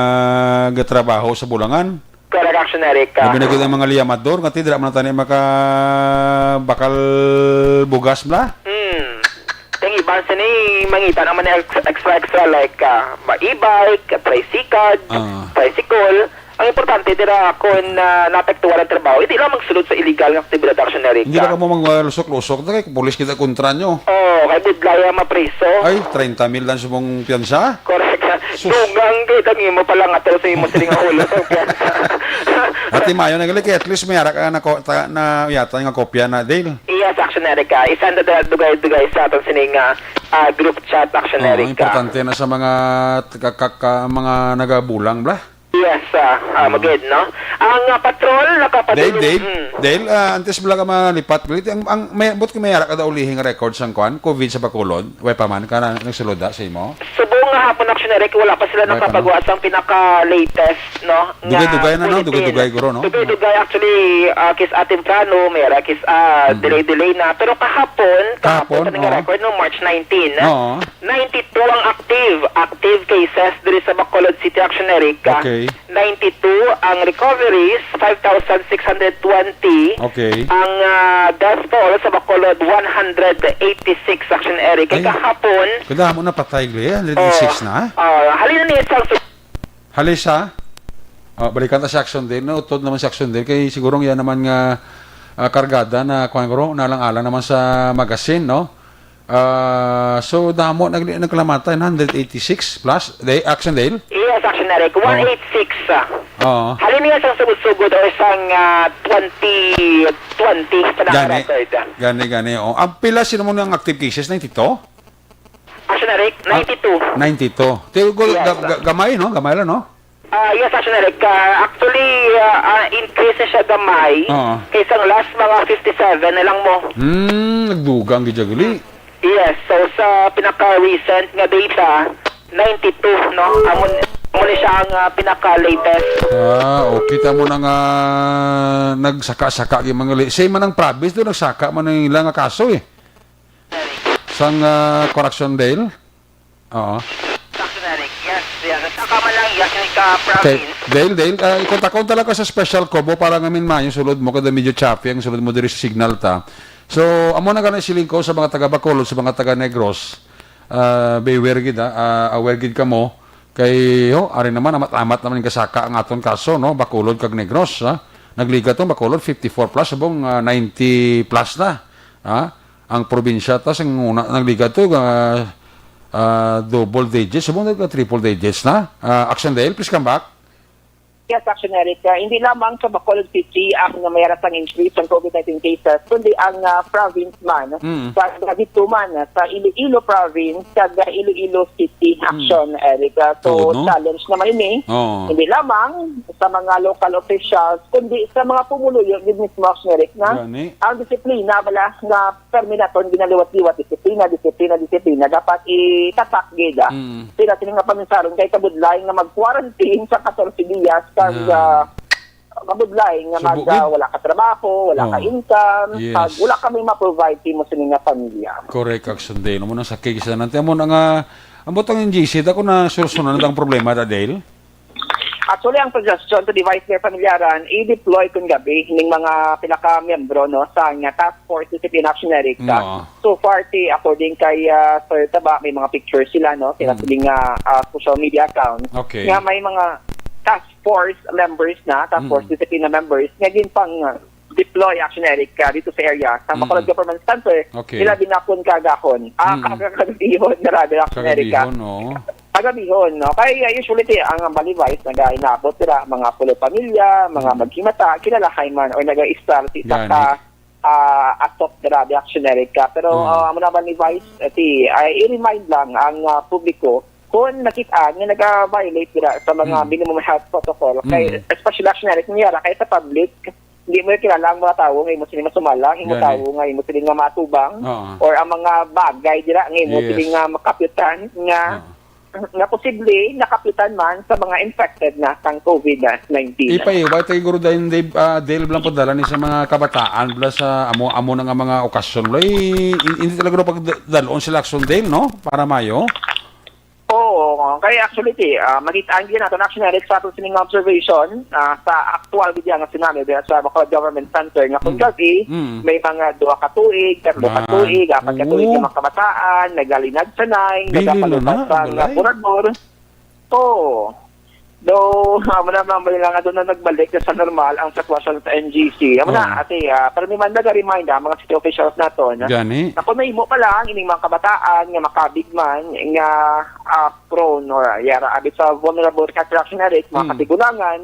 gatrabaho sa bulangan. Correct, Action Eric. Labi na gid ang mga liyamador, nga ti dira man tani maka bakal bugas bla. Hmm. Ang iban sini, mangita naman ng ex-, extra, extra, like, ah, ma-e-bike, tricycle, Ah. tricycle. Ang importante, dira kung, ah, naapektuhan ang trabaho, hindi lang magsulod sa illegal nga aktibidad, Action Eric. Hindi lang kamo maglusok-lusok, kay pulis kita kontra nyo. Oh, kay budlaya mapriso. Ay, treinta mil lang subong piyansa? Correct. Sus. Dugang kay kami mo pala nga to sa imo siling nga ulo sa piyansa. Ati Mayo, nagali kay at least may ara ka na ko-, ta-, na yata nga kopya na, Dale. Yes, Action Erica. Isang dada-, dugay-dugay sa aton sining, ah, ah, group chat, Action Oo, Erica. Importante na sa mga ka-, ka-, ka-, mga nagabulang, bla? Yes, ah, ah, Oo. magid, no? Ang, ah, patrol, nakapatrol, Dale, Dale, mm. Dale, ah, antes bala ka malipat, bali, ang, ang, may, but kung may ara ka daw ulihing record sang kwan, covid sa Bacolod, way pa man ka na nagsulod, ah, sa imo? Subong nga hapon, Action Eric, wala pa sila Wala pa, no? nakapagawa sang pinaka-latest, no, nga Dugay-dugay na, no? bulletin. Dugay-dugay, guro, no? Dugay-dugay, actually, ah, kis-a temprano, may ara kis-a, Mm. delay-delay na. Pero kahapon, Kahapon, kahapon, kami nga oo. record, no, March nineteen, Oo. ninety-two ang active, active cases diri sa Bacolod City, Action Eric, ah. Okay. Ninety-two ang recoveries, five thousand six hundred twenty. Okay. Ang, ah, death toll sa Bacolod, one hundred eighty-six, Action Eric. Ay. Kahapon, Kadamo na patay, Glenn. Hundred eighty-six Oh, na, ah. oh, halin na niya sa Halisa? Oh, balikan ta si Action Dale. Nautod naman si Action Dale. Kay siguro yan naman nga, ah, kargada na, kuwan ko, nalang-alang naman sa magasin, no? Ah, so, damo, nag-, nagkalamatay na, hundred eighty-six plus. Day, Action Dale? Yes, Action Eric. Oh. One eight six, ah. Oo. Halin niya sang sugod-sugod o sang, ah, twenty twenty pa na Gani. record, ah. Gani, gani. Oh. Ang pila, sino mo ang active cases? Ninety-two? Action Eric, Ah, ninety-two. ninety-two. Ti, go-, Yes, ga-, sir. ga-, gamay, no? Gamay lang, no? Ah, yes, Action Eric. Ah, actually, ah, ah, increase na siya gamay Oo. kaysa ang last mga fifty-seven na lang mo. Hmm, nagdugang gid siya gali. Yes, so sa pinaka-recent nga data, ninety-two, no? Amo, amo ni siya ang, ah, pinaka-latest. Ah, okay. Tamo na nga nagsaka-saka yung mga li-, same man ang province doon, nagsaka man ang ilang nga kaso eh. Sang, ah, Correction, Dale? Oo. Action Eric, yes, yes. Sa kama lang, yes, yung ka Okay, province. Dale, Dale, ah, ikontakon talaga sa special Kobo para nga min mayo sulod mo, kada medyo choppy ang sulod mo diri sa signal ta. So, amo na gani siling ko sa mga taga Bacolod, sa mga taga Negros. Ah, beware gid, ah, ah, aware gid kamo. Kay, oh, ari naman, amat-amat naman yung kasaka ang aton kaso, no? Bacolod kag Negros, ha? Nagligat tong Bacolod, fifty-four plus, subong, ah, ninety plus na. Ha? Ang probinsya ta, sang una, nagligat to, ah, ah, double digits, subong nag-, triple digits na. Ah, Action Dale, please come back. Yes, Action Eric. Ah, hindi lamang sa Bacolod City ang may ara sang increase ng covid nineteen cases, kundi ang, ah, province man, Mm. sa Cavite man, sa Iloilo province, sa Iloilo City, Mm. Action Eric. Ah, so, Tuod, no? challenge naman ini. Oo. Hindi lamang sa mga local officials, kundi sa mga pumuluyo gid mismo, Action Eric, nga Gani. ang disiplina bala nga permi naton ginaliwat-liwat, disiplina, disiplina, disiplina, dapat itatak gid, ah. Mm. Sila sini nga paminsaron kay kabudlay nga mag-quarantine sa katorse dias kag, Yan. ah, kabudlay nga Subo mag, ah, gid. wala ka trabaho, wala ka Oh. income, Yes. kag wala kami ma-provide sa imo sini nga pamilya. Correct, Action Dale. Amo nang sakig sa nanti. Amo na nga, ang butang yung G C, ako na solusyonan ang problema, da, Dale? Actually, ang suggestion to the Vice Mayor Familiaran, i-deploy kun gabi ning mga pinaka-miyembro, no, sa nga task force discipline action na rin ka. Oo. So far, ti, according kay, ah, Sir Taba, may mga pictures sila, no, sila Mm. siling, ah, ah, social media account Okay. nga may mga task force members na, task force Mm. discipline na members, nga din pang, ah, deploy, Action Eric, ah, dito sa area. Sa Mm. Bacolod Government Center, Okay. nila binakon kagahon. Ah, Mm. kaga-, kagabihon, grabe, Action Eric, ah. Kagabihon, oo. Kagabihon, no? Kaya usually, ti, ang Bali Vice, naga-inabot sila, mga pulo pamilya, mga Mm. maghimata, kilalahay man, or naga-istar sa isa Gani. ka, ah, atop, grabe, Action Eric, ah. Pero, Oo. ah, amo naman ni Vice, eh, ti, ay, i-remind lang ang, ah, publiko kung nakita nga naga-violate sila sa mga Mm. minimum health protocol. Kay, Mm. especially, Action Eric, nangyara kay sa public, hindi mo kilala ang mga tawo nga imo sila masumala, ang imo Gani. tawo nga imo sila nga matubang, Oo. or ang mga bagay dira nga imo Yes. sila nga makapyutan nga, Oo. nga posible nakapyutan man sa mga infected na sang covid nineteen. Ipaiway tayo, Guru, dahil Dave, ah, Dale, blang padala ni sa mga kabataan, bla sa amo, amo na nga mga okasyon, bla. I-, i-, hindi talaga daw pagdalon sila, Action Dale, no? Para mayo. Oo, kay actually, ti, ah, makita ang gina-, nato na actually sa aton sining observation, ah, sa aktual gid nga scenario diha sa Bacolod Government Center nga kung Mm. gabi, Mm. may mga duha ka tuig, tatlo ka Ah. tuig, apat ka tuig Oo. nga mga kabataan, nagalinag sanay, Bili na nagapalupas na, sa balay. Burador. Oo. Though, amo na, amo na nga doon na nagbalik na sa normal ang sitwasyon sa N G C. Amo na, Oo. ate, ah, pero may man nag-remind ang mga city officials nato na, Gani. na kung mahimo pa lang ining mga kabataan nga makabig man nga, ah, prone or, ah, yara abit sa vulnerable ka, mga Mm. katigulangan,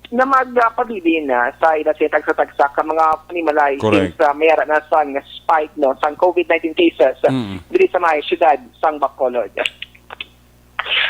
na magpabilin na sa ila sa tagsa-tagsa ka mga panimalay Correct. since, ah, may ara na sang spike, no, sang COVID nineteen cases, ah, Mm. diri sa may siyudad sang Bacolod.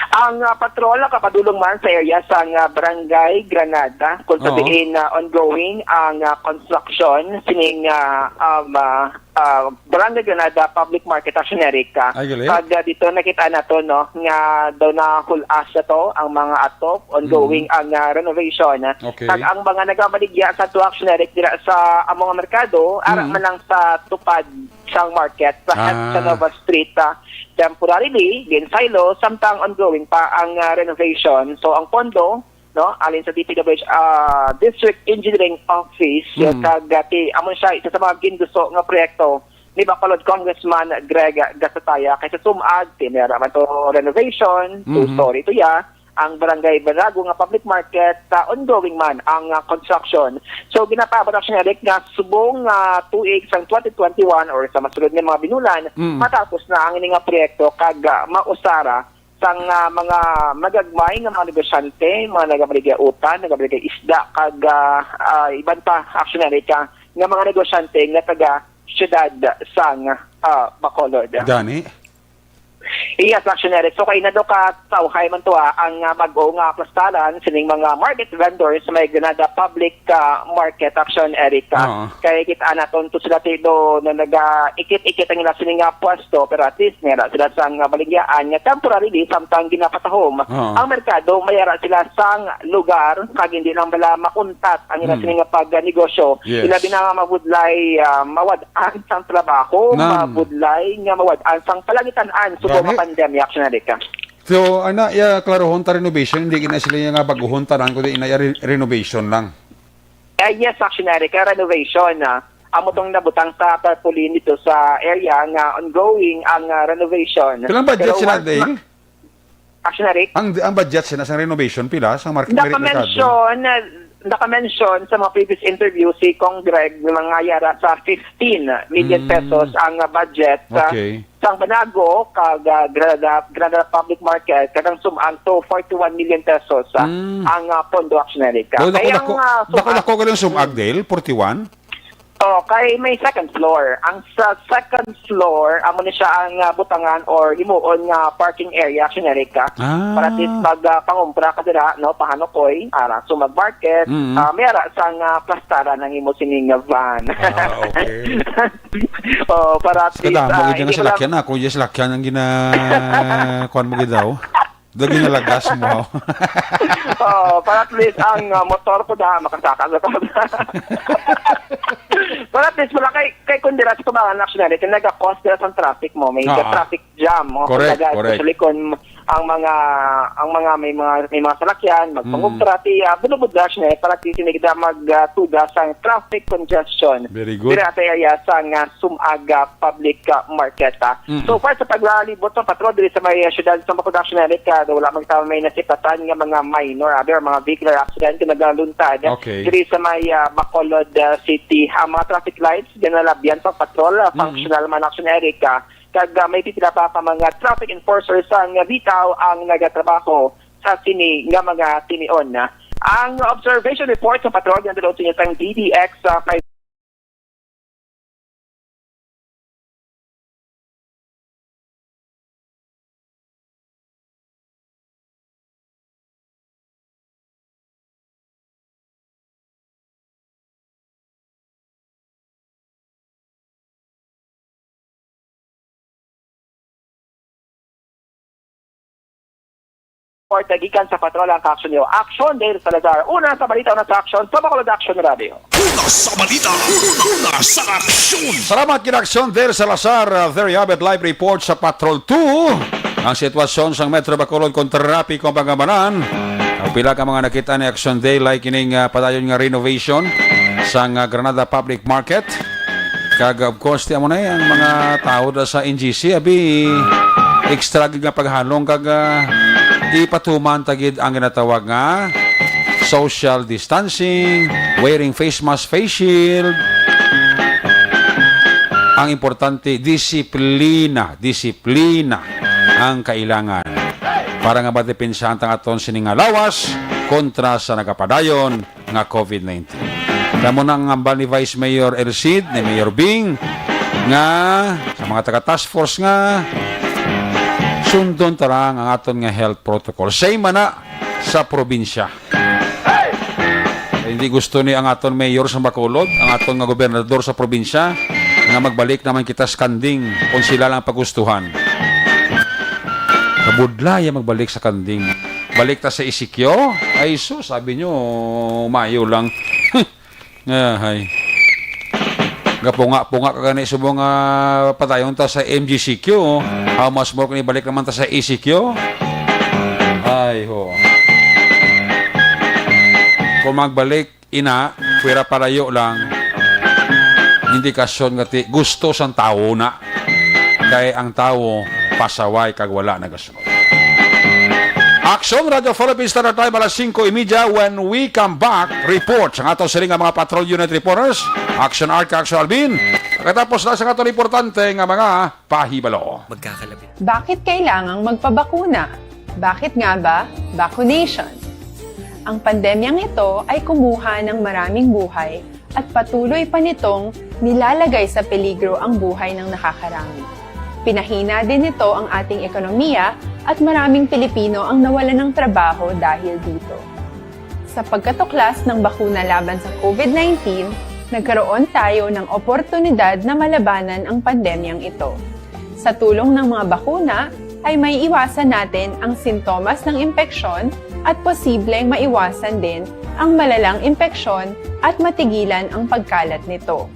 Ang, ah, patrol nakapadulong man sa area sang, ah, Barangay Granada, kung sa Oo. diin, ah, ongoing ang, ah, construction sining, ah, um, ah, ah, Barangay Granada Public Market, actually, Eric, ah. Ay, gali. Pag, ah, dito nakita nato, no, nga daw nahulas na to ang mga atop, ongoing Mm. ang, ah, renovation. Okay. Kag ang mga nagamaligya sa to, actually, Eric, dira sa among merkado, ara Mm. man lang sa tupad sang market sa Ah. Hudson Nova Street, ah, temporarily, gin-silo, samtang ongoing pa ang, ah, renovation. So, ang pondo, no, alin sa D P W H, ah, District Engineering Office, Mm. kag, ah, ti-, amo siya isa sa mga ginduso nga proyekto ni Bacolod Congressman Greg Gasataya. Kay sa sumag, ti, may ara man to renovation, Mhm. two-story to ya, ang Barangay Banago nga public market, ah, ongoing man ang, ah, construction. So, ginapaabot, actually, Eric, nga subong, ah, tuig sang twenty twenty-one or sa masulod nga mga binulan, Mm. matapos na ang ini nga proyekto kag, ah, mausara sang, ah, mga magagmay nga mga negosyante, mga nagamaligya utan, nagamaligya isda, kag, ah, ah, iban pa, actually, Eric, ah, nga mga negosyante nga taga siyudad sang, ah, Bacolod. Gani? Yes, actually, Eric. So, kay nado ka tawhay man to, ah, ang, ah, bag-o nga plastaran sining mga market vendors sa may Granada Public, ah, Market, actually, Eric, ah. Oo. Kay kita naton to sila, ti, do na naga-ikit-ikit ang ila sining nga pwesto, pero at least may ara sila sang, ah, baligyaan nga temporarily samtang ginapatahom Oo. ang merkado, may ara sila sang lugar kag hindi lang bala mauntat ang ila Hmm. sining nga pagnegosyo. Yes. Ilabi na nga mabudlay, ah, mawad-an sang trabaho, Nan. mabudlay nga mawad-an sang palangitan-an subong Gani. nga pandemya, actually, Eric. So, ana, iya, klarohon ta renovation, hindi gina sila nga baguhon tanan, kundi ina iya re-, renovation lang. Eh, yes, actually, Eric, renovation, ah. Amo tong nabutang sa tarpaulin dito sa area nga ongoing ang, ah, renovation. Pila ang budget Pero sila, once Dale? ma-, actually, Eric? Ang, ang budget sila sa renovation, pila? Sa market, merkado? Naka-mention, ah, naka-mention sa mga previous interview si Cong Greg nga mga yara sa fifteen million Mm. pesos ang, ah, budget, ah, Okay. sang Banago kag, ah, Granada, Granada Public Market, kag ang sum-, ang to forty-one million pesos, ah, Mm. ang, ah, pondo, actually, Eric. Daw, Kay dako-dako, ang, ah, sum-, dako-dako ka lang sum-ag, Dale? Forty-one? Oh, kay may second floor. Ang sa second floor, amo ni siya ang, ah, butangan or himuon nga parking area, actually, Eric, ah. Ah. Para at least mag, ah, pangumpra ka dira, no, pahanukoy, ara, sumag market, Mm. ah, may ara sang, ah, plastaran ang imo sining nga van. Ah, okay. Oh, para at least, Kadamo ah, gid nga hindi mo lang salakyan, ako, yes, salakyan ang gina-, kuwan mo gid daw. Lagi na lagas mo. Oh, para at least ang, ah, motor ko na makasaka sa to. Para at least wala kay, kay kung dira sa tubangan, actually, kay naga-cause dira sa traffic mo, may Ah, ah. traffic jam, oh, Correct, kumbaga, correct. especially kung ang mga, ang mga may mga, may mga salakyan, Mm. magpangubra, ti, ah, bulubod dash na, eh, para at least hindi kita mag, ah, tuga sa traffic congestion. Very good. Dira sa area sa nga Sumaga Public, ah, Market, ah. Mm. So far sa paglalibot sa patrol diri sa may, ah, siyudad sa Bacolod, actually, Eric, ah, wala man kita may nasipatan nga mga minor, ah, or mga vehicular accident nga nagaluntad Okay. diri sa may, ah, Bacolod, ah, City. Ang mga traffic lights, ginalabyan sa patrol, ah, Mm. functional man, actually, Eric, ah. Kag, ah, may pipila pa ka mga traffic enforcers ang bitaw ang nagatrabaho sa sini nga mga tinion. Ang observation report sa patrol nga dulot sa inyo sang D D X, ah, five. Report gikan sa patrol ang kaaksyon niyo. Aksyon, Dale Salazar. Una sa balita, una sa aksyon, sa Bacolod Action Radio. Una sa balita, una sa aksyon. Salamat, Kinaksyon Dale Salazar. Uh, there you have it, live report sa Patrol two. Ang sitwasyon sa Metro Bacolod kon trapiko ang pagamanan. Ang pila ka mga nakita ni Action Day, like ining, ah, padayon nga renovation sa, ah, Granada Public Market. Kag, of course, ti amo na, eh, ang mga tao da sa N G C, abi, extra gid nga paghalong kag, ah, ipatuman ta gid ang ginatawag nga social distancing, wearing face mask, face shield. Ang importante, disiplina, disiplina ang kailangan para nga madepensahan ta ang aton sini nga lawas kontra sa nagapadayon nga COVID nineteen. Kamo na ang hambal ni Vice Mayor El Cid, ni Mayor Bing, nga sa mga taga task force nga sundon ta lang ang aton nga health protocol. Same man na sa probinsya. Hindi gusto ni ang aton mayor sa Bacolod, ang aton nga gobernador sa probinsya, nga magbalik naman kita sa kanding kung sila lang pagustuhan. Kabudlay ang magbalik sa kanding. Balik ta sa E C Q? Ay sus, sabi nyo, mayo lang. Ahay. Gapunga-punga ka gani subong nga padayon ta sa M G C Q. How much more kung ibalik naman ta sa E C Q? Ay, ho. Kung magbalik, ina, pwera palayo lang. Indikasyon nga ti, gusto sang tawo na. Kay ang tawo, pasaway kag wala nagasunod. Action Radio Philippines Standard Time, alas singko y media. When we come back, report sa ato sini nga mga patrol unit reporters, Action Art, Action Alvin. Pagkatapos na sa ato importante nga mga pahibalo. Magkakalapit. Bakit kailangang magpabakuna? Bakit nga ba vaccination? Ang pandemyang ito ay kumuha ng maraming buhay at patuloy pa nitong nilalagay sa peligro ang buhay ng nakakarami. Pinahina din nito ang ating ekonomiya at maraming Pilipino ang nawalan ng trabaho dahil dito. Sa pagkatuklas ng bakuna laban sa COVID nineteen, nagkaroon tayo ng oportunidad na malabanan ang pandemyang ito. Sa tulong ng mga bakuna, ay maiiwasan natin ang sintomas ng impeksyon at posibleng maiwasan din ang malalang impeksyon at matigilan ang pagkalat nito.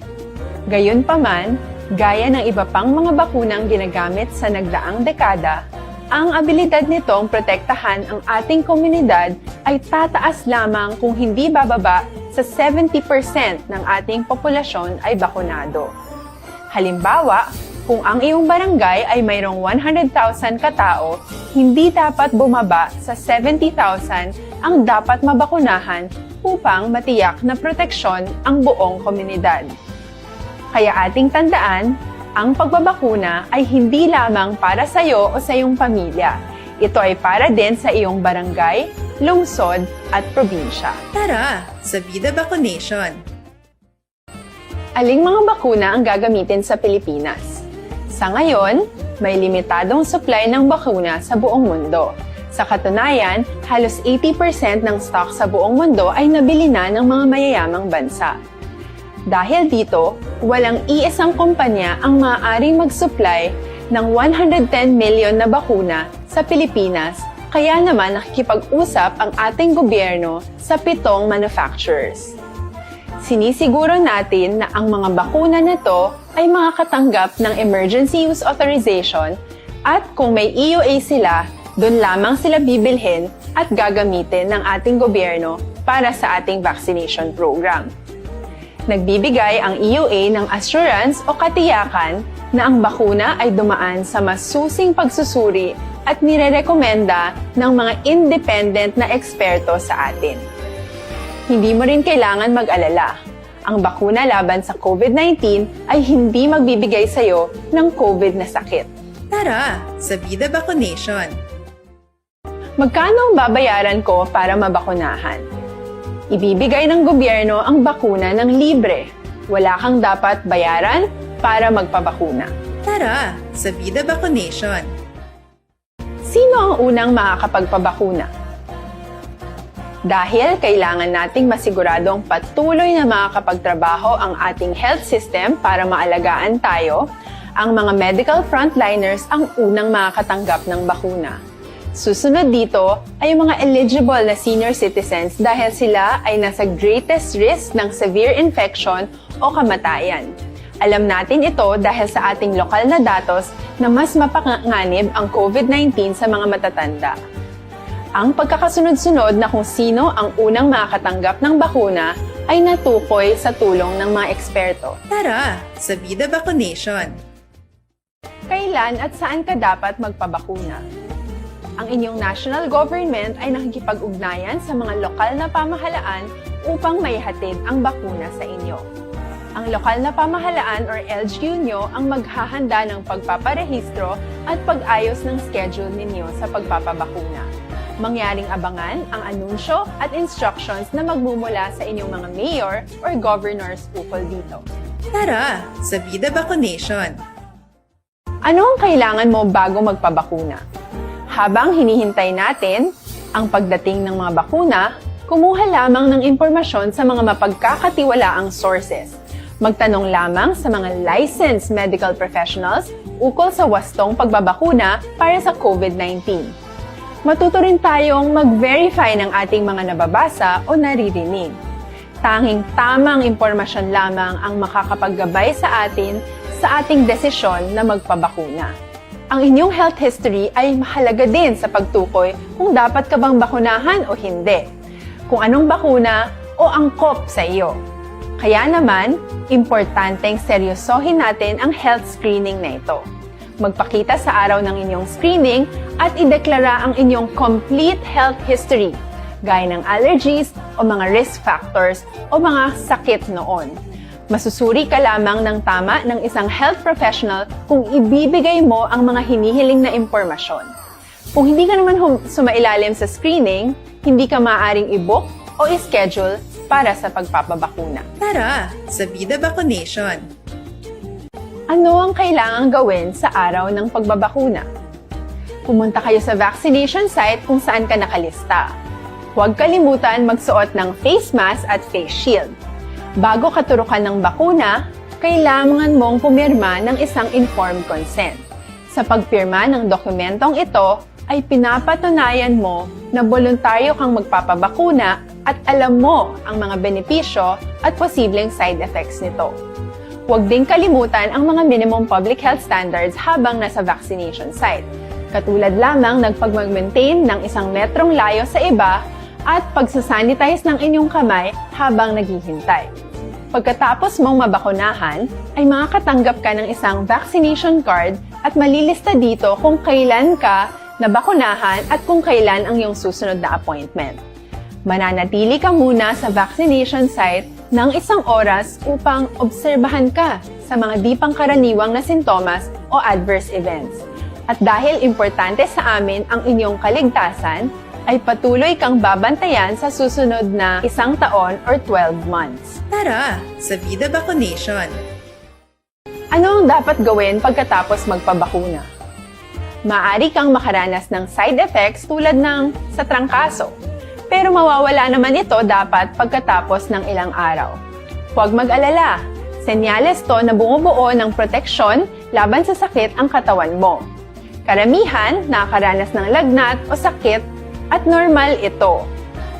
Gayunpaman, gaya ng iba pang mga bakunang ginagamit sa nagdaang dekada, ang abilidad nitong protektahan ang ating komunidad ay tataas lamang kung hindi bababa sa seventy percent ng ating populasyon ay bakunado. Halimbawa, kung ang iyong barangay ay mayroong one hundred thousand ka tao, hindi dapat bumaba sa seventy thousand ang dapat mabakunahan upang matiyak na proteksyon ang buong komunidad. Kaya ating tandaan, ang pagbabakuna ay hindi lamang para sa iyo o sa iyong pamilya. Ito ay para din sa iyong barangay, lungsod, at probinsya. Tara, sa Vida Vaccination! Aling mga bakuna ang gagamitin sa Pilipinas? Sa ngayon, may limitadong supply ng bakuna sa buong mundo. Sa katunayan, halos eighty percent ng stock sa buong mundo ay nabili na ng mga mayayamang bansa. Dahil dito, walang iisang kumpanya ang maaaring mag-supply ng one hundred ten million na bakuna sa Pilipinas, kaya naman nakikipag-usap ang ating gobyerno sa pitong manufacturers. Sinisiguro natin na ang mga bakuna na to ay makakatanggap ng emergency use authorization at kung may E U A sila, doon lamang sila bibilhin at gagamitin ng ating gobyerno para sa ating vaccination program. Nagbibigay ang E U A ng assurance o katiyakan na ang bakuna ay dumaan sa masusing pagsusuri at nirerekomenda ng mga independent na eksperto sa atin. Hindi mo rin kailangan mag-alala. Ang bakuna laban sa COVID nineteen ay hindi magbibigay sa iyo ng COVID na sakit. Tara, sa Vida Vaccination! Magkano ang babayaran ko para mabakunahan? Ibibigay ng gobyerno ang bakuna ng libre. Wala kang dapat bayaran para magpabakuna. Tara, sa Vida Vaccination! Sino ang unang makakapagpabakuna? Dahil kailangan nating masiguradong patuloy na makakapagtrabaho ang ating health system para maalagaan tayo, ang mga medical frontliners ang unang makakatanggap ng bakuna. Susunod dito ay ang mga eligible na senior citizens dahil sila ay nasa greatest risk ng severe infection o kamatayan. Alam natin ito dahil sa ating lokal na datos na mas mapanganib ang COVID nineteen sa mga matatanda. Ang pagkakasunod-sunod na kung sino ang unang makakatanggap ng bakuna ay natukoy sa tulong ng mga eksperto. Tara sa Vida Vaccination! Kailan at saan ka dapat magpabakuna? Ang inyong national government ay nakikipag-ugnayan sa mga lokal na pamahalaan upang maihatid ang bakuna sa inyo. Ang lokal na pamahalaan or L G U nyo ang maghahanda ng pagpaparehistro at pag-ayos ng schedule ninyo sa pagpapabakuna. Mangyaring abangan ang anunsyo at instructions na magmumula sa inyong mga mayor or governors ukol dito. Tara sa Vida Vaccination! Ano ang kailangan mo bago magpabakuna? Habang hinihintay natin ang pagdating ng mga bakuna, kumuha lamang ng impormasyon sa mga mapagkakatiwalaang sources. Magtanong lamang sa mga licensed medical professionals ukol sa wastong pagbabakuna para sa COVID nineteen. Matuto rin tayong mag-verify ng ating mga nababasa o naririnig. Tanging tamang impormasyon lamang ang makakapaggabay sa atin sa ating desisyon na magpabakuna. Ang inyong health history ay mahalaga din sa pagtukoy kung dapat ka bang bakunahan o hindi, kung anong bakuna o angkop sa iyo. Kaya naman, importanteng seryosohin natin ang health screening na ito. Magpakita sa araw ng inyong screening at ideklara ang inyong complete health history, gaya ng allergies o mga risk factors o mga sakit noon. Masusuri ka lamang ng tama ng isang health professional kung ibibigay mo ang mga hinihiling na impormasyon. Kung hindi ka naman hum- sumailalim sa screening, hindi ka maaaring i-book o i-schedule para sa pagpapabakuna. Tara sa Vida Vaccination! Ano ang kailangang gawin sa araw ng pagbabakuna? Pumunta kayo sa vaccination site kung saan ka nakalista. Huwag kalimutan magsuot ng face mask at face shield. Bago katurukan ng bakuna, kailangan mong pumirma ng isang informed consent. Sa pagpirma ng dokumentong ito, ay pinapatunayan mo na boluntaryo kang magpapabakuna at alam mo ang mga benepisyo at posibleng side effects nito. Huwag ding kalimutan ang mga minimum public health standards habang nasa vaccination site, katulad lamang ng pagmag-maintain ng isang metrong layo sa iba at pagsasanitize ng inyong kamay habang naghihintay. Pagkatapos mong mabakunahan, ay makakatanggap ka ng isang vaccination card at malilista dito kung kailan ka nabakunahan at kung kailan ang iyong susunod na appointment. Mananatili ka muna sa vaccination site ng isang oras upang obserbahan ka sa mga di pangkaraniwang na sintomas o adverse events. At dahil importante sa amin ang inyong kaligtasan, ay patuloy kang babantayan sa susunod na isang taon or twelve months. Tara sa Vida Vaccination! Ano ang dapat gawin pagkatapos magpabakuna? Maaari kang makaranas ng side effects tulad ng sa trangkaso, pero mawawala naman ito dapat pagkatapos ng ilang araw. Huwag mag-alala, senyales to na bumubuo ng proteksyon laban sa sakit ang katawan mo. Karamihan nakakaranas ng lagnat o sakit at normal ito.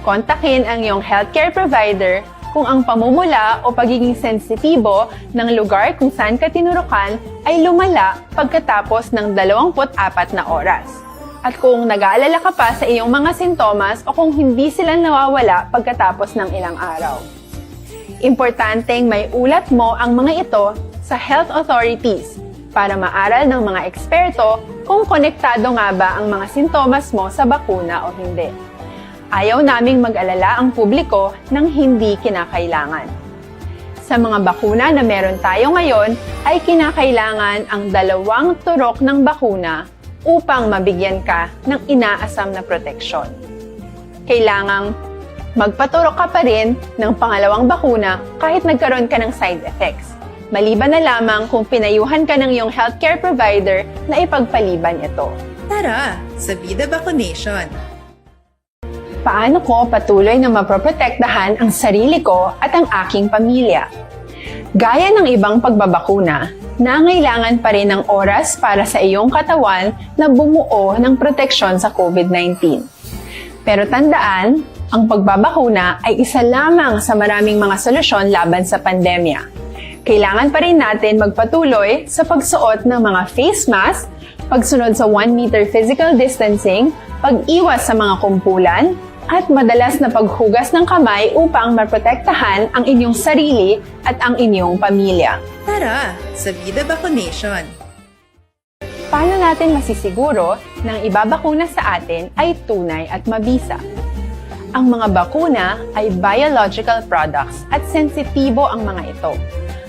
Kontakin ang iyong healthcare provider kung ang pamumula o pagiging sensitibo ng lugar kung saan ka tinurukan ay lumala pagkatapos ng dalawampu't apat na oras, at kung nag-aalala ka pa sa iyong mga sintomas o kung hindi sila nawawala pagkatapos ng ilang araw. Importanteng maiulat mo ang mga ito sa health authorities para maaral ng mga eksperto kung konektado nga ba ang mga sintomas mo sa bakuna o hindi. Ayaw naming mag-alala ang publiko ng hindi kinakailangan. Sa mga bakuna na meron tayo ngayon, ay kinakailangan ang dalawang turok ng bakuna upang mabigyan ka ng inaasam na proteksyon. Kailangang magpaturok ka pa rin ng pangalawang bakuna kahit nagkaroon ka ng side effects, maliban na lamang kung pinayuhan ka ng iyong healthcare provider na ipagpaliban ito. Tara sa Vida Vaccination! Paano ko patuloy na mapoprotektahan ang sarili ko at ang aking pamilya? Gaya ng ibang pagbabakuna, nangailangan pa rin ng oras para sa iyong katawan na bumuo ng proteksyon sa COVID nineteen. Pero tandaan, ang pagbabakuna ay isa lamang sa maraming mga solusyon laban sa pandemya. Kailangan pa rin natin magpatuloy sa pagsuot ng mga face mask, pagsunod sa one meter physical distancing, pag-iwas sa mga kumpulan, at madalas na paghugas ng kamay upang maprotektahan ang inyong sarili at ang inyong pamilya. Tara sa Vida Vaccination! Paano natin masisiguro na ang ibabakuna sa atin ay tunay at mabisa? Ang mga bakuna ay biological products at sensitibo ang mga ito.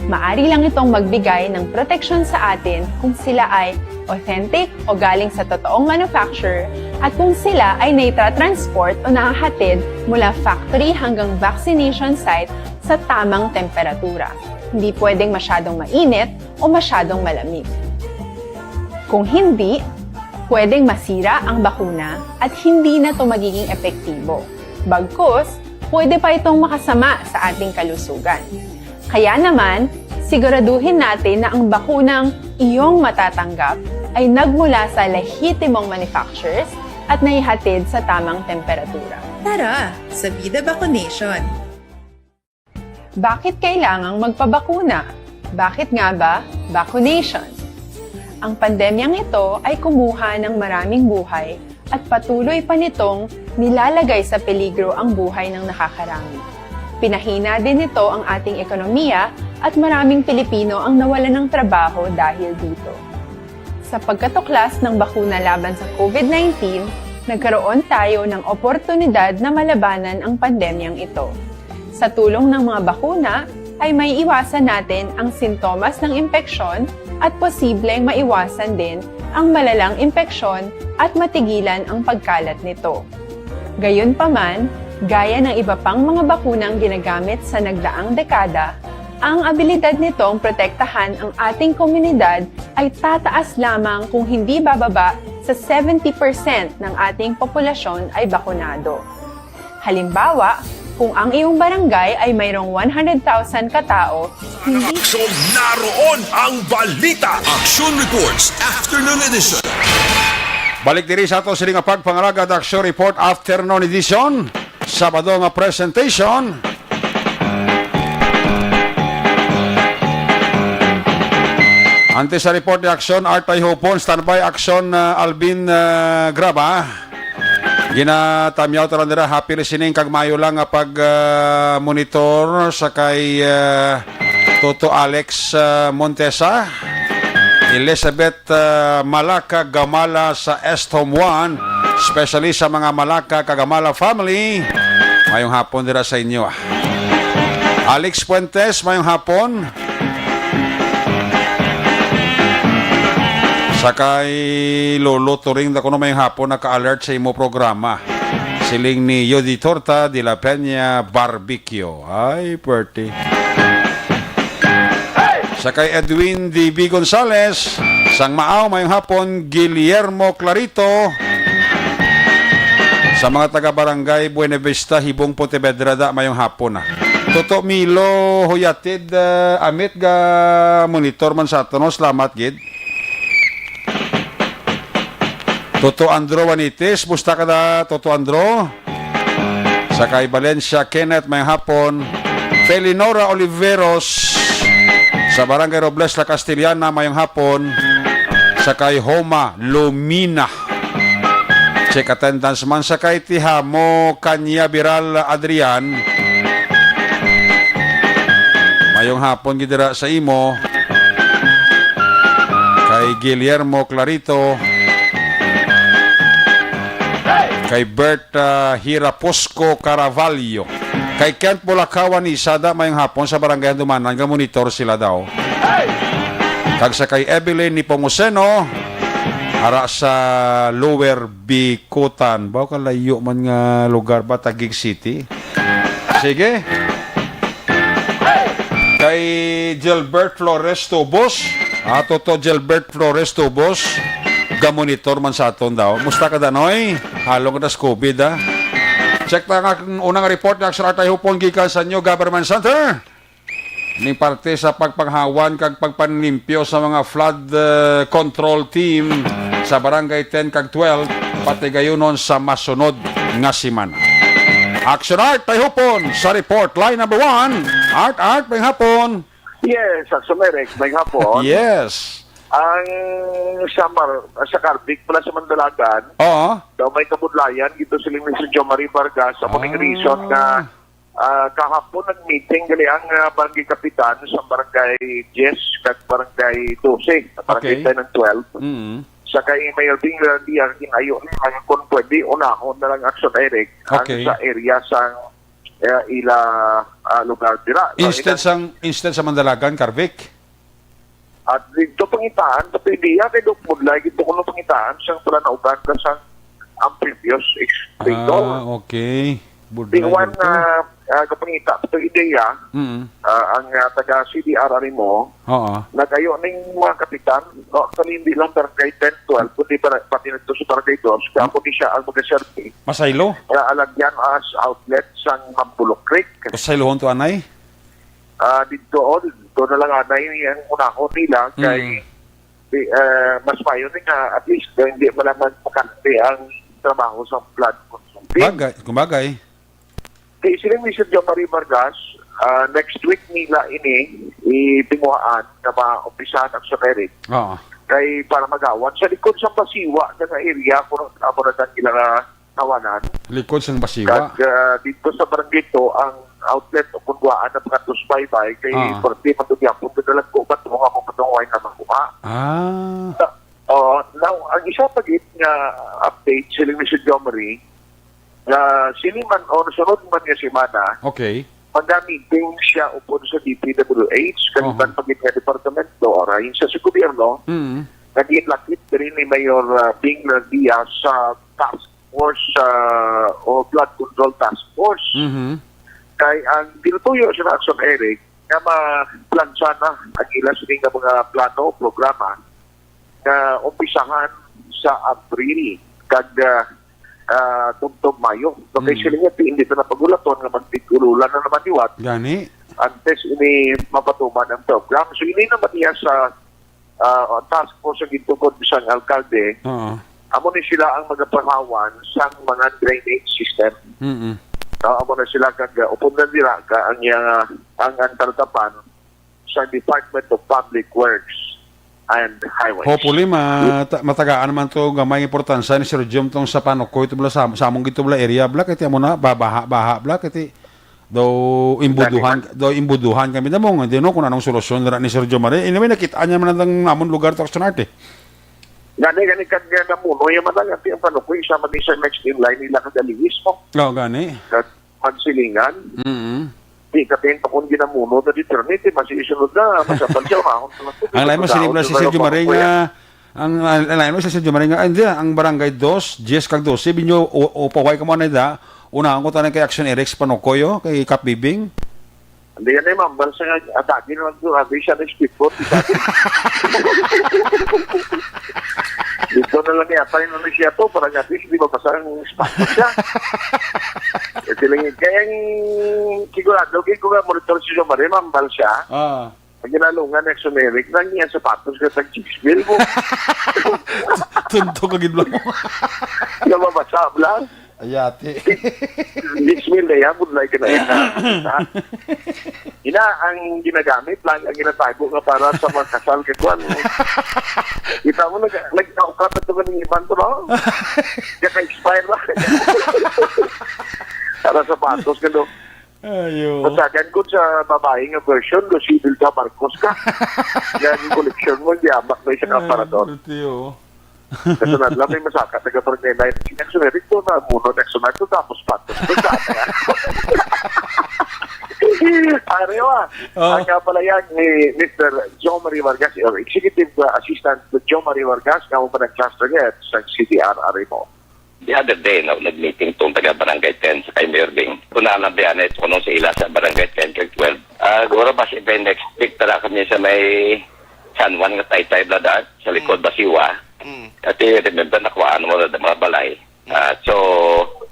Maari lang itong magbigay ng proteksyon sa atin kung sila ay authentic o galing sa totoong manufacturer at kung sila ay naitatransport o nahahatid mula factory hanggang vaccination site sa tamang temperatura. Hindi pwedeng masyadong mainit o masyadong malamig. Kung hindi, pwedeng masira ang bakuna at hindi na ito magiging epektibo. Bagkus, pwede pa itong makasama sa ating kalusugan. Kaya naman, siguraduhin natin na ang bakunang iyong matatanggap ay nagmula sa lehitimong manufacturers at naihatid sa tamang temperatura. Tara sa Vida Vaccination! Bakit kailangang magpabakuna? Bakit nga ba vaccination? Ang pandemyang ito ay kumuha ng maraming buhay at patuloy pa nitong nilalagay sa peligro ang buhay ng nakakarami. Pinahina din nito ang ating ekonomiya at maraming Pilipino ang nawalan ng trabaho dahil dito. Sa pagkatuklas ng bakuna laban sa COVID nineteen, nagkaroon tayo ng oportunidad na malabanan ang pandemyang ito. Sa tulong ng mga bakuna, ay maiiwasan natin ang sintomas ng impeksyon at posibleng maiwasan din ang malalang impeksyon at matigilan ang pagkalat nito. Gayunpaman, gaya ng iba pang mga bakunang ginagamit sa nagdaang dekada, ang abilidad nitong protektahan ang ating komunidad ay tataas lamang kung hindi bababa sa seventy percent ng ating populasyon ay bakunado. Halimbawa, kung ang iyong barangay ay mayroong one hundred thousand ka tao, hindi Aksyon, naroon ang balita. Action Reports, Afternoon Edition. Balik diri sa ato sini nga pagpangalagad, Action Report, Afternoon Edition. Sabado nga presentation. Antes sa report ni Action, Art Ayhupon, standby, Action, uh, Alvin, uh, Graba. Ginatamyaw ta lang dira, happy listening kag maayo lang nga pag, ah, monitor sa kay, ah, Toto Alex, ah, Montesa, Elizabeth, ah, Malaka Gamala sa Estom One, especially sa mga Malaka kag Gamala family. Mayong hapon dira sa inyo, ah. Alex Fuentes, mayong hapon. Sa kay Lolo Turing, da kuno mayong hapon, naka-alert sa imo programa. Siling ni Yodi Torta de la Peña Barbecue. Ay, pwerte. Sa kay Edwin D B Gonzales, sang Maaw, mayong hapon, Guillermo Clarito. Sa mga taga Barangay Buenavista, Hibong, Pontevedra, da, mayong hapon na. Toto Milo Huyatid, ah, Amit, ga monitor man sa aton, no? Salamat gid. Toto Andro Wanitis, musta ka da, Toto Andro? Sa kay Valencia Kenneth, mayong hapon. Felinora Oliveros, sa Barangay Robles, La Castellana, mayong hapon. Sa kay Homa Lumina. Check attendance man sa kay Tihamo Kanya Biral Adrian. Mayong hapon gid dira sa imo. Kay Guillermo Clarito. Kay Bert, ah, Hiraposco Caravalho. Kay Kent Bulakawan ni Sada, mayong hapon sa Barangay Handumanan nga monitor sila daw. Kag sa kay Evelyn Nepomuceno, ara sa Lower Bicutan. Baw kalayo man nga lugar ba, Taguig City? Sige. Kay Gilbert Flores Tubos. Ato to, Gilbert Flores Tubos. Gamonitor man sa aton daw. Musta ka, Danoy? Halong ka na sa COVID, ha? Check ta nga ang unang report ni Action Art Ayhupon gikan sa New Government Center. Ning parte sa pagpanghawan kag pagpanlimpyo sa mga flood, eh, control team sa Barangay ten kag twelve, patigayunon sa masunod nga semana. Action Art Ayhupon sa report. Line number one, Art, Art, mayong hapon. Yes, Action Eric, may hapon. Yes. Ang sa Mar-, sa Carvic pala sa Mandalagan, Oo. daw may kabudlayan dito si Mister Jomari Vargas. Amo ning Ah. reason nga, ah, kahapon nag-meeting gali ang, ah, barangay kapitan sa barangay diyes kag barangay dose, sa barangay Okay. ten and twelve. Mm. Sa kay Mayor Bing Randia, ginayo nila nga kung pwede, unahon na lang, Action Eric, ang Okay. sa area sa, eh, ila, ah, lugar dira. Sa Instead ila sang, instead sa Mandalagan, Carvic? At dito pangitaan, sa P D A, kay Doc Budlay, dito ko nung pangitaan, siyang pala nauban ka sa ang previous explain Ah, okay. Budlay Di one dito. na, ah, kapangita, ito ideya, Mm. ah, ang, ah, taga C D R Arimo, Oo. nagayo ning mga kapitan, no, actually, hindi lang barangay ten, twelve, kundi para, pati na ito sa barangay dos, kaya ako di siya ang mag-survey. Masaylo? Nga alagyan as outlet sang Mambulo Creek. Masaylohon to, anay? Ah, dito, oh, dito na lang anay ang unahon nila kay Mm. di, ah, mas mayo ni nga at least nga hindi man naman makante ang trabaho sa flood control team. Bagay, kumbagay. Kay sila ni Sir Jomari Vargas, ah, next week nila ini itinguhaan nga maumpisahan ang generic. Oo. Kay para magawan sa likod sa Pasiwa nga area, kung amo na ang ilang, ah, tawanan. Likod sang Pasiwa. Kag, ah, dito sa barangay to, ang outlet o kung wala na mga tus baybay, kay Ah. parte man to gyapon, kadalagko ba to nga mo patungway na makuha. Ah. Sa, oh, now, ang isa pa gid nga update, siling ni Sir Jomari, nga sini man o sunod man nga semana, Okay. magamiting siya upod sa D P W H, kag Aha. iban pa gid nga departamento, or ayon sa, sa gobyerno, Mm. nga ginlakip diri ni Mayor, ah, Bing Revilla sa task force, ah, o flood control task force. Mhm. Kay ang ginutuyo sa Action Eric nga maplansya na ang ila sini nga mga plano, programa nga umpisahan sa Abril kag, ah, ah, tubtob Mayo. So, kay Mm. sila nga, hindi na napagulaton nga magtigululan na naman liwat Gani? antes ini mapatuman ang program. So, ini naman niya sa, ah, task force ang gintugod sa alkalde. Oo. Amo ni sila ang magapahawan sang mga drainage system. Mm-mm. No, amo na sila kag, uh, upod na dira ka ang iya, ang, ang talatapan sa Department of Public Works and Highways. Hopefully, mata-, matagaan naman to gamay importansya ni Sir Jom tong sa Panukoy, to bala sa, sa among gito bala area, bala, kay ti amo na, babaha, baha, bala, kay ti daw imbuduhan, Dali man. daw imbuduhan kami na mo, hindi no, kung anong solusyon na ni Sir Jom Marie. Anyway, nakita niya man ang amon lugar to, Action Arte. Gani, gani, kag, uh, namuno yung mga nga, ti ang Panukoy, isa man ni sa next in line nila kag Aliwis mo. Oo, gani. Kag Magsilingan. Mm. Di ka pinto kung ginamuno na di permit, eh, masi isunod na, masapal siya, umahon sa mga tubig. Ang lain mo, Pagkaon sinibla si sa Sir Jumari Panukoy. nga, ang, ang, ang lain mo si Sir Jumari nga, "Ay, hindi, ang barangay dos, diyes kag dose, binyo, o, o, paway ka mo na da, unahan ko tanan kay Action Eric sa Panukoy, oh, kay Kap Bibing." Hindi yan, eh, ma'am, balsa nga, atake na lang doon, abi siya ng speedboat, isa. Dito na lang yata yung ano siya to, para nga, at least, di mabasa ang spot siya. Kasi lang yun, kaya yung, sigurado, kaya ko nga monitor si Jumari, ma'am, balsa. Ah. Ang ginalungan ni Action Eric, nang niya sapatos ka sa six mil mo. Tunto ka gid mo. Nababasa, bla. Ayati. Six mil na yan, budlay ka na yan. Ha? Ina, ang ginagamit lang, ang ginatago nga para sa mga kasal ka, kwan. Kita mo, nag-, nagkaukat ito ka ng iban to, no? Kaka-expire lang. Para sapatos ka, no? Ayo. Basagan ko sa babae nga version, do si Vilda Marcos ka. Yan yung koleksyon mo, hindi amak na isa ka Ay, aparador. Pati, oh. Kasunod lang, may masaka, taga Barangay Nine. Sige, ang sunod, ito na muna, next sunod, ito tapos patos. Ito sa akin. Arewa, Oh. ang kapalayan ni Mister Joe Marie Vargas, or Executive, uh, Assistant to Joe Marie Vargas, nga mo pa nag-cluster head sa C D R Arimo. The other day, no, nag-meeting tong taga Barangay ten sa kay Mayor Bing. Kung nanabihan na ito, kung sa ila sa Barangay ten kag twelve. Ah, guro ba si Ben next week, tara kami sa may San Juan nga taytay, bla, daan, sa likod Mm. Basiwa. Mm. Kasi remember, nakuhaan mo na ang mga balay. Mm. Ah, so,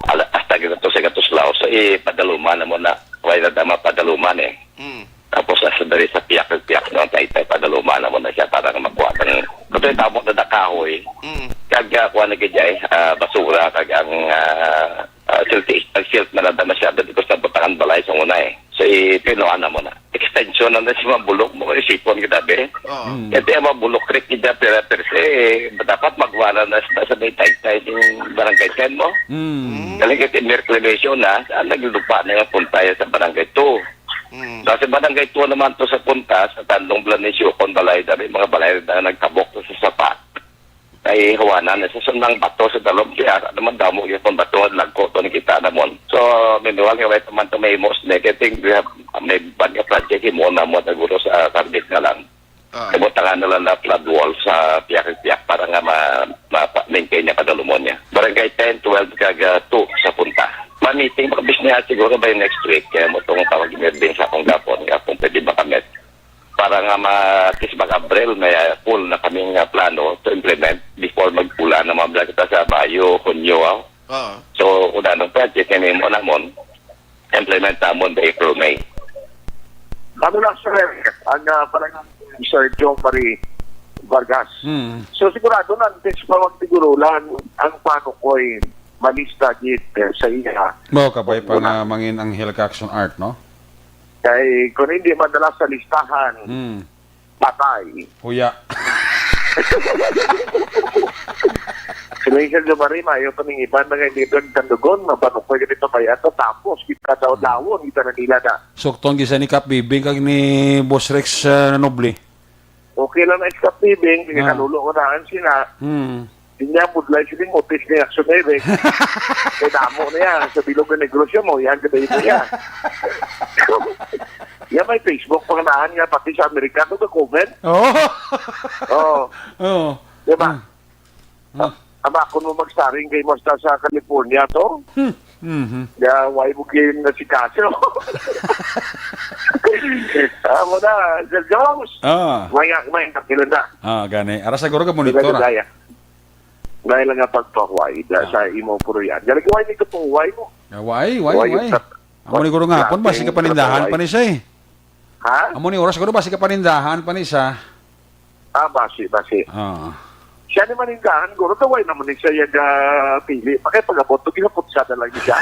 ala-, hasta ginato sa gatuslaw. So, ipadaluma na mo na. Wala na dama padaluman eh. Mm. Tapos, ah, sa dali sa piyak, piyak na ang taytay, padaluma na mo na siya para nga makuha ng, kasi tamo na nakahoy. Mm. Kag, ah, kuha na gid ay, ah, basura, kag ang, ah, ah, silt, ang silt na nada masyado, because nabutangan balay sa una eh. So, i-, pinuha na mo na. Sensyo na na si Mabulok mo, isipon kita, be. Oo. Mm. Ito yung Mabulok, Rick, kita, pero per se, dapat magwala na sa, sa may taytay yung barangay ten mo. Mm. Dali kasi may reclamation na, ah, naglupa na yung punta yan sa barangay two. Mm. Sa, sa barangay two naman to sa punta, sa Tandong Blanisyo, kung balay na rin, mga balay na nagtabok to sa sapa. Ay, huwanan na sa sunang bato sa dalom, kaya naman damo yung pang bato, lagko to ni kita naman. So, meanwhile, nga may paman to may mos, negative, we have, may banya project, himuon na mo, naguro sa target na lang. Ah. Kabutangan na lang na flood wall sa piyak-piyak para nga ma-, ma-, maintain niya kadalumon niya. Barangay ten, twelve, kag, ah, two sa punta. Ma-meeting, makabis niya siguro by next week. Kaya mo itong tawag yung meeting sa akong gapon, nga kung pwede makamit. Para nga ma-, at least mag-Abril, may, ah, full na kaming, ah, plano to implement before mag-ulan na mga kita sa Bayo, Hunyo, ah. Oo. So, kung anong project nga nimo namon, implement namon by April, May. Ano lang, sir, ang, ah, parang Sir John Marie Vargas. Hmm. So, sigurado na, antes pa magtigurulan, ang panukoy, malista gid, eh, sa iya. Mao kabay pa Una. Nga mangin ang Hill Action Art, no? Kay, kung hindi madala sa listahan, Hmm. patay. Huya. Sila yung Sir John Marie, mayo paningiban na nga hindi doon kandugon, mapanukoy ka dito kaya to, tapos kita daw dawon, kita na nila na. Sukton gisa ni Kap Bibing kag ni Boss Rex, ah, Noble. Okay lang na Kap Bibing, Ah. nagkalulo ko na ang sina. Hmm. Di niya budlay sila yung otis ni Action Direct. Kay damo na yan. Sa bilog ng negosyo mo, yan ka dito niya. Yan may Facebook, panganaan nga pati sa Amerika, ito ka-comment. Oo. Oo. Oo. Di ba? Ah. Ah. Ang ako mo magsaring kay Mosta sa California to? Hmm. Mhm. Ya, why mo game na si Kaso? Ah, mo na, Sir Jones. Ah. May nga, may nga, kailan na? Ah, gani. Ara siguro ka monitor, Kailan ah. na, ya? Dahil nga pagpahuway da Ah. sa imo puruyan. Dahil ko, why nito pahuway mo? Ah, why, why, Why why? yung tat-, Amo ni guro nga hapon, Grabe basi yung ka panindahan trabaho, pa ni siya eh. Ha? Amo ni oras guro, basi ka panindahan pa ni siya. Ah, basi, basi. Ah. Siya ni manindahan, guro, kaway naman ni siya yung, ah, pili. Pakipag-abot, pag-inapot siya na lang siya.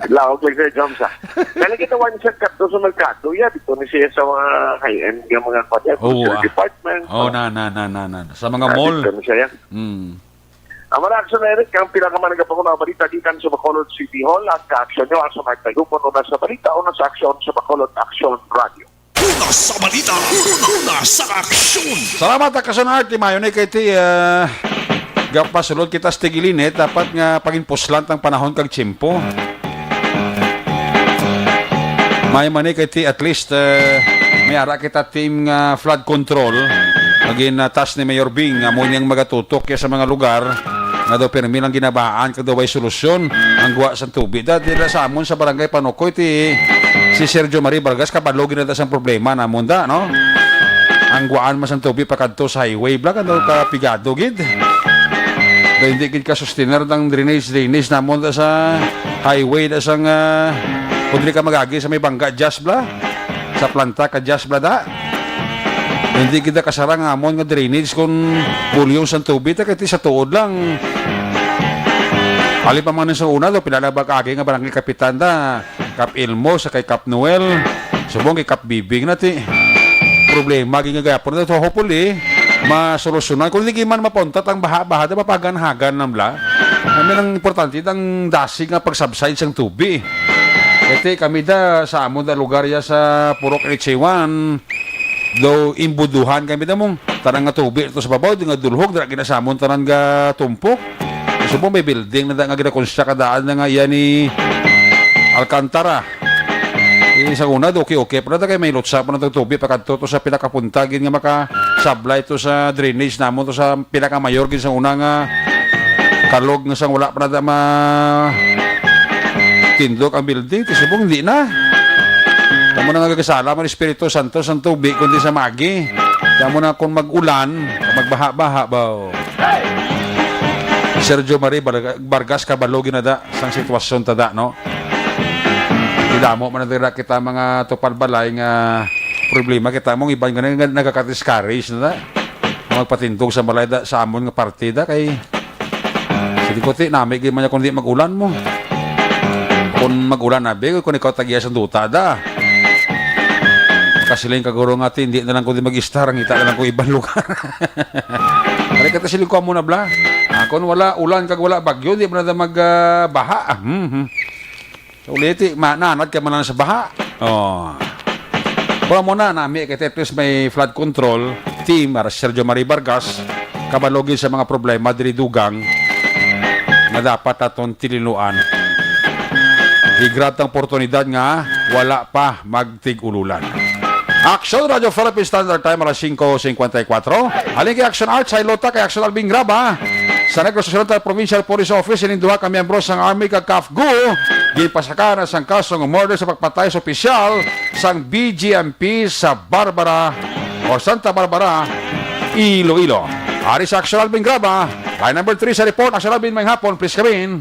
Lawag lang siya, Joms, ah. Kaya kita wala siya kadto sa merkado, ya, dito ni siya sa mga high-end nga mga kwadya, Oo, grocery ah. department, Oo, ah. na, na, na, na, na. Sa mga Ah, mall. dito ni siya yan. Mm. Ang mga aksyon, Eric, ang pinakamalagap ako na balita gikan sa Bacolod City Hall. Ang kaaksyon nyo, ang sa Mark Tagupon, una sa balita, una sa aksyon sa Bacolod Aksyon Radio. Una sa balita, una, una sa aksyon. Salamat, Aksyon Art. Mayo ni kay ti, ah, gapasulod kita sa tigilinit. Dapat nga pagin puslan tang panahon kag tiyempo. May mani kay ti at least, eh, may ara kita team nga flood control. Magin, ah, task ni Mayor Bing, amo niyang magatutok ya sa mga lugar nga daw permi lang ginabaan kag daw way solusyon ang guwa sang tubig. Da, dira sa amon sa barangay Panukoy ti si Sergio Marie Vargas kabalo gid na sang problema namon da, no? Ang guwaan man sang tubig pakadto sa highway, bla, kag daw kapigado gid. Daw hindi gid ka sustainer ang drainage, drainage namon da sa highway da sang, ah, kung dili ka magagi sa may bangga, Jas, bla. Sa planta ka, Jas, bla, da. Hindi kita kasarang amon nga drainage kung volume sang tubig, ta kay ti sa tuod lang. Ali pa man sa una, do, pila na ba kaagi nga barangay kapitan da? Kap Ilmo, sa kay Kap Noel, subong kay Kap Bibing na ti. Problema, gid nga gapon na to. Hopefully, masolusyonan. Kung hindi man mapuntat ang baha-baha, da mapaganhagan lang bla. Kami ang importante, ang dasig nga pag-subside sang tubig. Ete, kami da, sa amon da lugar ya sa Purok H A one, do imbuduhan kami da mong tanang nga tubig to sa babaw, di nga dulhog, dira ginasamon tanan ga tumpok. Gusto mo may building na da nga ginakonstruct ka daan na nga iya ni Alcantara. Eh, sa una, okay-okay pa na da kay may lutsa pa na tong tubig pakadto to sa pinakapunta gid nga makasablay to sa drainage namon to sa pinakamayor gid sa una nga kalog nga sang wala pa na da ma tindog ang building. Ti subong hindi na. Tamo na nga gagasala man Espiritu Santo sang tubig kundi sa magi. Tamo na kung mag-ulan, magbaha-baha ba? Sergio Marie Varga-, Vargas, kabalo gid na da sang sitwasyon ta da, no? Idamo man na dira kita mga tupad balay nga problema kita mong iban nga nag-, nagaka-discourage na da. Magpatindog sa balay da, sa amon nga partida kay sige ko ti, nami gid man niya kung di mag-ulan mo. Kung mag-ulan na, be, kung ikaw tag-iya sang duta, da. Kasiling ka, guro, nga, "Ti, hindi na lang ko di mag-istar, ngita na lang ko ibang lugar." Ari ka, ta, siling ko amo na, bla. Ah, kung wala ulan kag wala bagyo, di man na mag, ah, baha. Ah, hmm, hmm. So, uliti, ma-, nanad ka man lang sa baha. Oh. Wala mo na, nami kay Tetris may flood control team, ara si Sergio Marie Vargas, kabalugin sa mga problema diri dugang nga dapat naton tilinuan. Gigrab tang oportunidad nga wala pa magtig-ululan. Action Radio Philippine Standard Time, alas singko singkwenta y kuwatro. Halin kay Action Arts, sa Ilota kay Action Alvin Graba. Sa Negros Occidental Provincial Police Office, ining duha ka miyembro sang Army kag CAFGU ginpasaka na sang kasong murder sa pagpatay sa opisyal sang B G M P sa Barbara o Santa Barbara, Iloilo. Ari sa Action Alvin Graba, line number three sa report. Action Alvin, may hapon, please come in.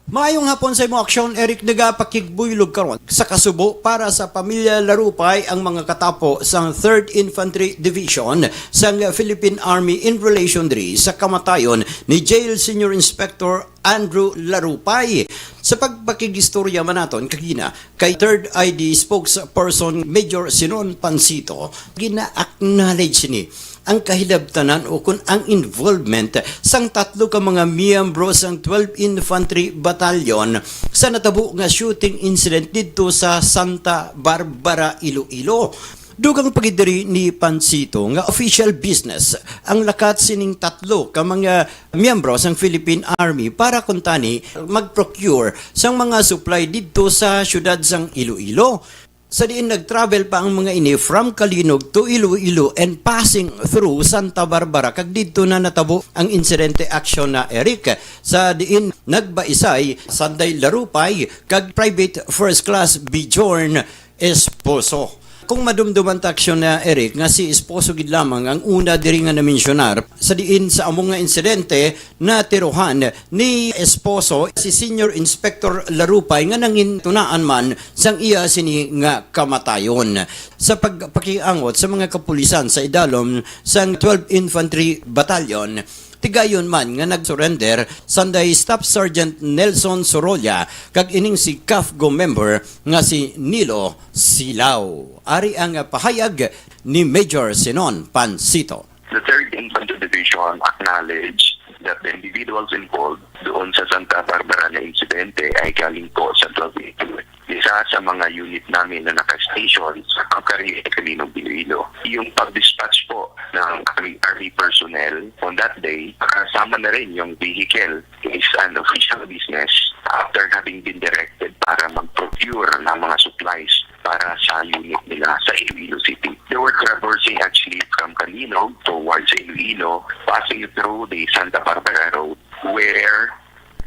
Maayong hapon sa imo, Aksyon Eric. Nagapakigbuyog karon sa kasubo para sa pamilya Larupay ang mga katapo sang Third Infantry Division sang Philippine Army in relation diri sa kamatayon ni Jail Senior Inspector Andrew Larupay. Sa pagpakigistorya man naton kagina kay Third I D spokesperson Major Sinon Pansito, gina-acknowledge ni ang kahilabtanan o kun ang involvement sang tatlo ka mga miyembro sang Twelve Infantry Battalion sa natabo nga shooting incident didto sa Santa Barbara, Iloilo. Dugang pa gid diri ni Pansito nga official business ang lakat sining tatlo ka mga miyembro sang Philippine Army para kuntani mag-procure sang mga supply didto sa siyudad sang Iloilo. Sa diin nag-travel pa ang mga ini from Calinog to Iloilo and passing through Santa Barbara, kag didto na natabo ang insidente, Aksyon na Eric, sa diin nagbaisay Sanday Larupay kag Private First Class Bjorn Esposo. Kung madumduman ta, Aksyon na Eric, nga si Esposo gid lamang ang una diri nga namensyonar, sa diin sa amo nga insidente natirohan ni Esposo si Senior Inspector Larupay nga nangintunaan man sang iya sini nga kamatayon. Sa pagpakiangot sa mga kapulisan sa idalom sang Twelve Infantry Battalion, tigayon man nga nag-surrender sanday Staff Sergeant Nelson Sorolla kag ining si CAFGO member nga si Nilo Silaw. Ari ang pahayag ni Major Sinon Pansito. The Third Infantry Division acknowledge that the individuals involved doon sa Santa Barbara na insidente ay galing po sa Twelve Infantry. Isa sa mga unit namin na naka-station sa Pagkari, Calinog, Iloilo. Yung pag-dispatch po ng aming army personnel on that day, kasama na rin yung vehicle, is an official business after having been directed para mag-procure ng mga supplies para sa unit nila sa Iloilo City. They were traversing actually from Calinog towards Iloilo, passing through the Santa Barbara Road where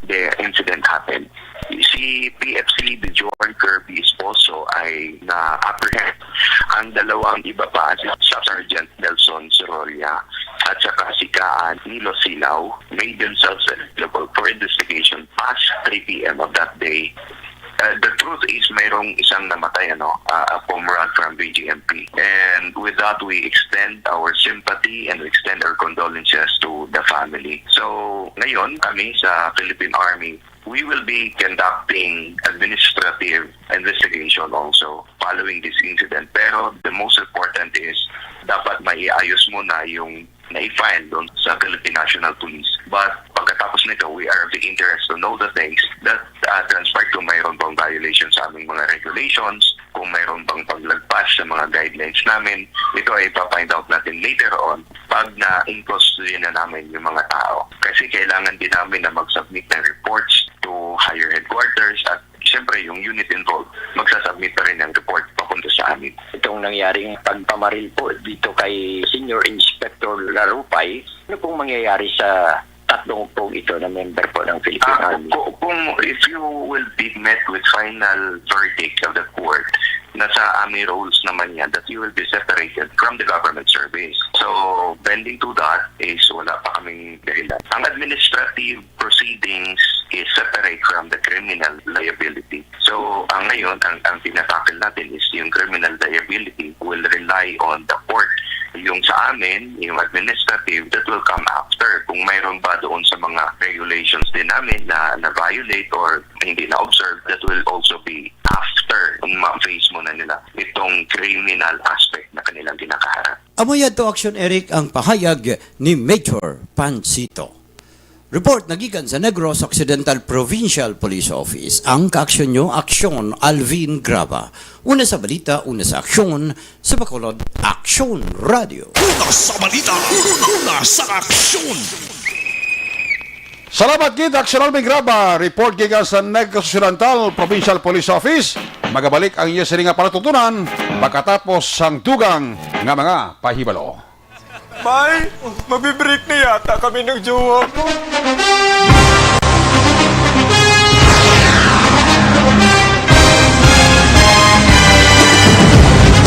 the incident happened. Si P F C Bjorn Kirby Esposo ay na-apprehend. Ang dalawang iba pa, si Staff Sergeant Nelson Sorolla at saka si Kaan Nilo Silaw, made themselves available for investigation past three p.m. of that day. Uh, the truth is, mayroong isang namatay, ano, uh, a comrade from B G M P. And with that, we extend our sympathy and we extend our condolences to the family. So, ngayon, kami sa Philippine Army, we will be conducting administrative investigation also following this incident. Pero the most important is, dapat maiayos muna yung na-file doon sa Philippine National Police. But pagkatapos nito, we are of the interest to know the things that uh, transpired, kung mayroon bang violation sa aming mga regulations, kung mayroon bang paglagpas sa mga guidelines namin. Ito ay ipa-find out natin later on pag na-in custody na namin yung mga tao. Kasi kailangan din namin na mag-submit ng reports to higher headquarters at siyempre, yung unit involved, magsasubmit pa rin ng report papunta sa amin. Itong nangyaring pagpamaril po dito kay Senior Inspector Larupay, ano pong mangyayari sa tatlong pong ito na member po ng Philippine Ah, Army? Kung, kung if you will be met with final verdict of the court, nasa army rules naman yan that you will be separated from the government service. So, pending to that is wala pa kaming dahilan. Ang administrative proceedings is separate from the criminal liability. So, ang ngayon, ang, ang tinatakil natin is yung criminal liability will rely on the court. Yung sa amin, yung administrative, that will come after. Kung mayroon ba doon sa mga regulations din namin na na-violate or hindi na-observe, that will also be after kung ma-face mo na nila itong criminal aspect na kanilang kinakaharap. Amo yadto, Action Eric, ang pahayag ni Major Pancito. Report nagikan sa Negros Occidental Provincial Police Office. Ang kaaksyon nyo, Aksyon Alvin Graba. Una sa balita, una sa aksyon, sa Bacolod, Aksyon Radio. Una sa balita, una sa aksyon. Salamat gid, Aksyon Alvin Graba. Report gikan sa Negros Occidental Provincial Police Office. Magabalik ang inyo sini nga palatuntunan pagkatapos sang dugang nga mga pahibalo. May, mabibreak na yata kami ng jowa ko.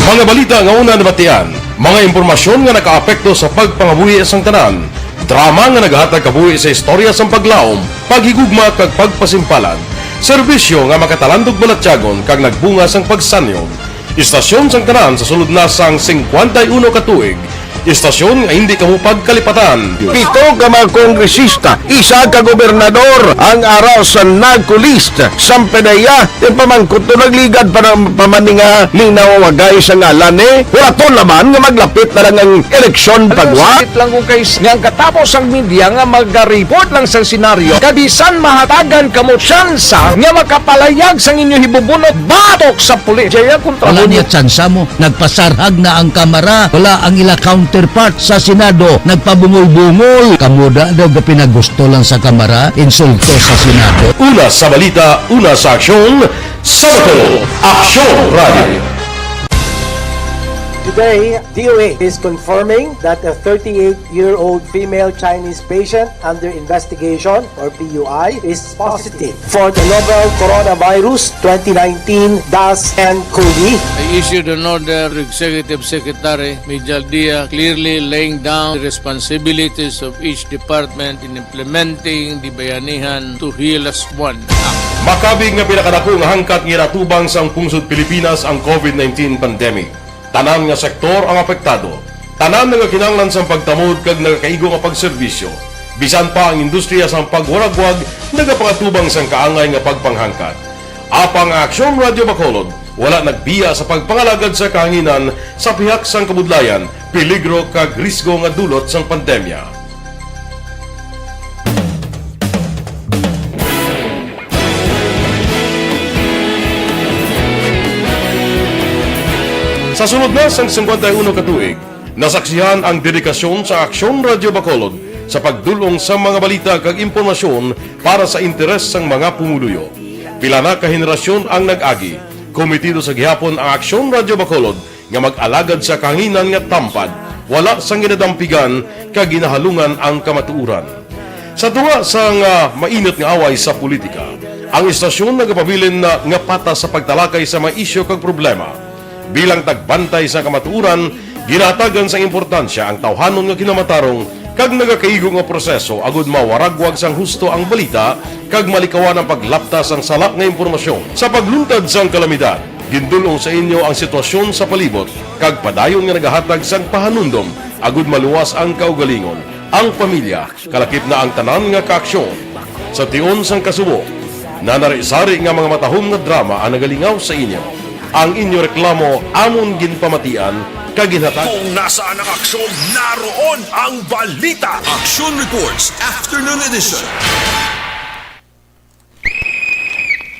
Mga balita nga una nabatian, mga impormasyon nga nakaapekto sa pagpangabuhi sang tanan, drama nga nagahatag kabuhi sa istorya sang paglaom, paghigugma kag pagpasimpalan, serbisyo nga makatalandog balatyagon kag nagbunga sang pagsanyon. Istasyon sang tanan sa sulod na sang singkwenta y uno ka tuig. Istasyon nga hindi kamo pagkalipatan. Pito ka mga kongresista, isa ka gobernador ang ara sa NAGCOLEAST. Sampay na iya, ti pamangkot to nagligad pa ng pamaninga ni nawawagay sa ngalan ni. Wala to naman nga maglapit na lang ang eleksyon pagwa. Sakit lang kung kay nga ang katapos ang media nga magareport lang sa senaryo, kabisan mahatagan kamo tsansa nga makapalayag sang inyo hibubunot batok sa pulis. Jaya, kontra Wala mo niya niya. Tsansa mo. Nagpasarhag na ang Kamara. Wala ang ila counterpart sa Senado. Nagpabungol-bungol. Kamo da daw gapinagusto lang sa Kamara, insulto sa Senado. Una sa balita, una sa aksyon, sa Bacolod, Aksyon Radio. Today, D O A is confirming that a thirty-eight-year-old female Chinese patient under investigation, or P U I, is positive for the novel coronavirus twenty nineteen dash N cov. I issued an order to Executive Secretary Mijal Dia, clearly laying down the responsibilities of each department in implementing the Bayanihan to Heal As One Act. Makabig nga pinakadako nga hangkat nga ginatubang sang pungsod Pilipinas ang covid nineteen pandemic. Tanan nga sektor ang apektado. Tanan nga kinahanglan sang pagtamod kag nagakaigo nga pagserbisyo. Bisan pa ang industriya sang pagwaragwag nagapangatubang sang kaangay nga pagpanghangkat. Apang ang Aksyon Radio Bacolod wala nagbiya sa pagpangalagad sa kahanginan sa pihak sang kabudlayan, peligro kag risgo nga dulot sang pandemya. Sa sulod na sang singkwenta y uno ka tuig, nasaksihan ang dedikasyon sa Aksyon Radio Bacolod sa pagdul-ong sa mga balita kag impormasyon para sa interes sang mga pumuluyo. Pila na ka henerasyon ang nag-agi, kometido sa gihapon ang Aksyon Radio Bacolod nga mag-alagad sa kahanginan nga tampad, wala sang ginadampigan kag ginahalungan ang kamatuoran. Sa tunga sang, ah, mainit nga away sa politika, ang istasyon nagapabilin na nga patas sa pagtalakay sa mga isyu kag problema. Bilang tagbantay sa kamatuoran, ginahatagan sang importansya ang tawhanon nga kinamatarong kag nagakaigo nga proseso agud mawaragwag sang husto ang balita kag malikawan ang paglapta sang sala nga impormasyon. Sa pagluntad sang kalamidad, gindul-ong sa inyo ang sitwasyon sa palibot kag padayon nga nagahatag sang pahanumdom agud maluwas ang kaugalingon, ang pamilya, kalakip na ang tanan nga kaaksyon. Sa tion sang kasubo, nanari-sari nga mga matahom nga drama ang nagalingaw sa inyo. Ang inyo reklamo amon ginpamatian kag ginhatag. Kung nasaan ang aksyon, naroon ang balita. Action Reports, Afternoon Edition.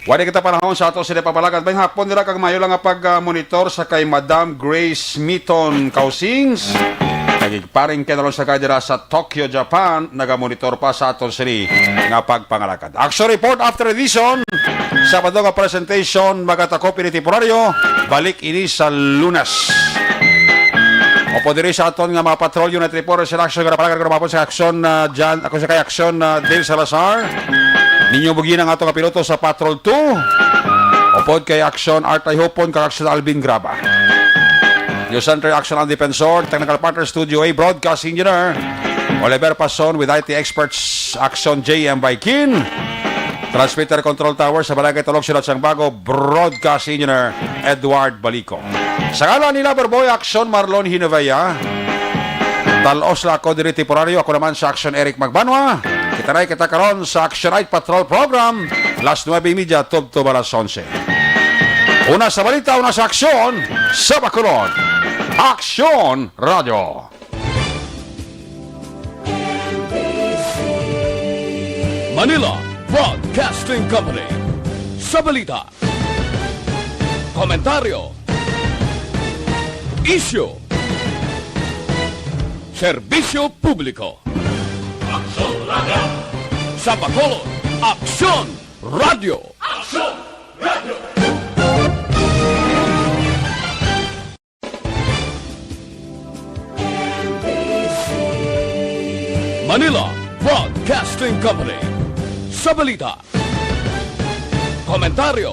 Wala kita panahon sa ato sila pagpalagad. May hapon nila kag maayo lang nga pag-monitor sa kay Madam Grace Miton Causings. Nagigparing kay Nalon sa kay dira sa Tokyo, Japan. Nagamonitor pa sa aton sini nga pagpangalagad. Action report after edition. Sabado nga presentation, magatakop ini temporaryo. Balik ini sa Lunes. Opo diri sa aton nga mga patrol unit report, sila action nga napalagad ko sa action na Jan, ako sa kay action na Dale Salazar. Ninyo bugina ang ato nga piloto sa Patrol two. Upod kay Action Art Ayhopon kag Action Alvin Graba. News Center Action ang Defensor, Technical Partner Studio A, Broadcast Engineer Oliver Pason with I T Experts Action J M Baikin. Transmitter Control Tower sa Barangay Talog, Siyudad sang Bago, Broadcast Engineer Edward Balico. Sa ngalan ni Loverboy Action Marlon Hinovea, talos la ako diri temporaryo. Ako naman sa Action Eric Magbanwa. Kita na kita karon sa Action Night Patrol Program, las nuebe y media tubtob alas onse. Una sa balita, una sa aksyon, sa Bacolod. Aksyon Radio. Manila Broadcasting Company. Sa balita, komentaryo, isyu, serbisyo publiko. Aksyon Radio. Sa Bacolod, Aksyon Radio. Aksyon Radio. Manila Broadcasting Company. Sa balita, komentaryo,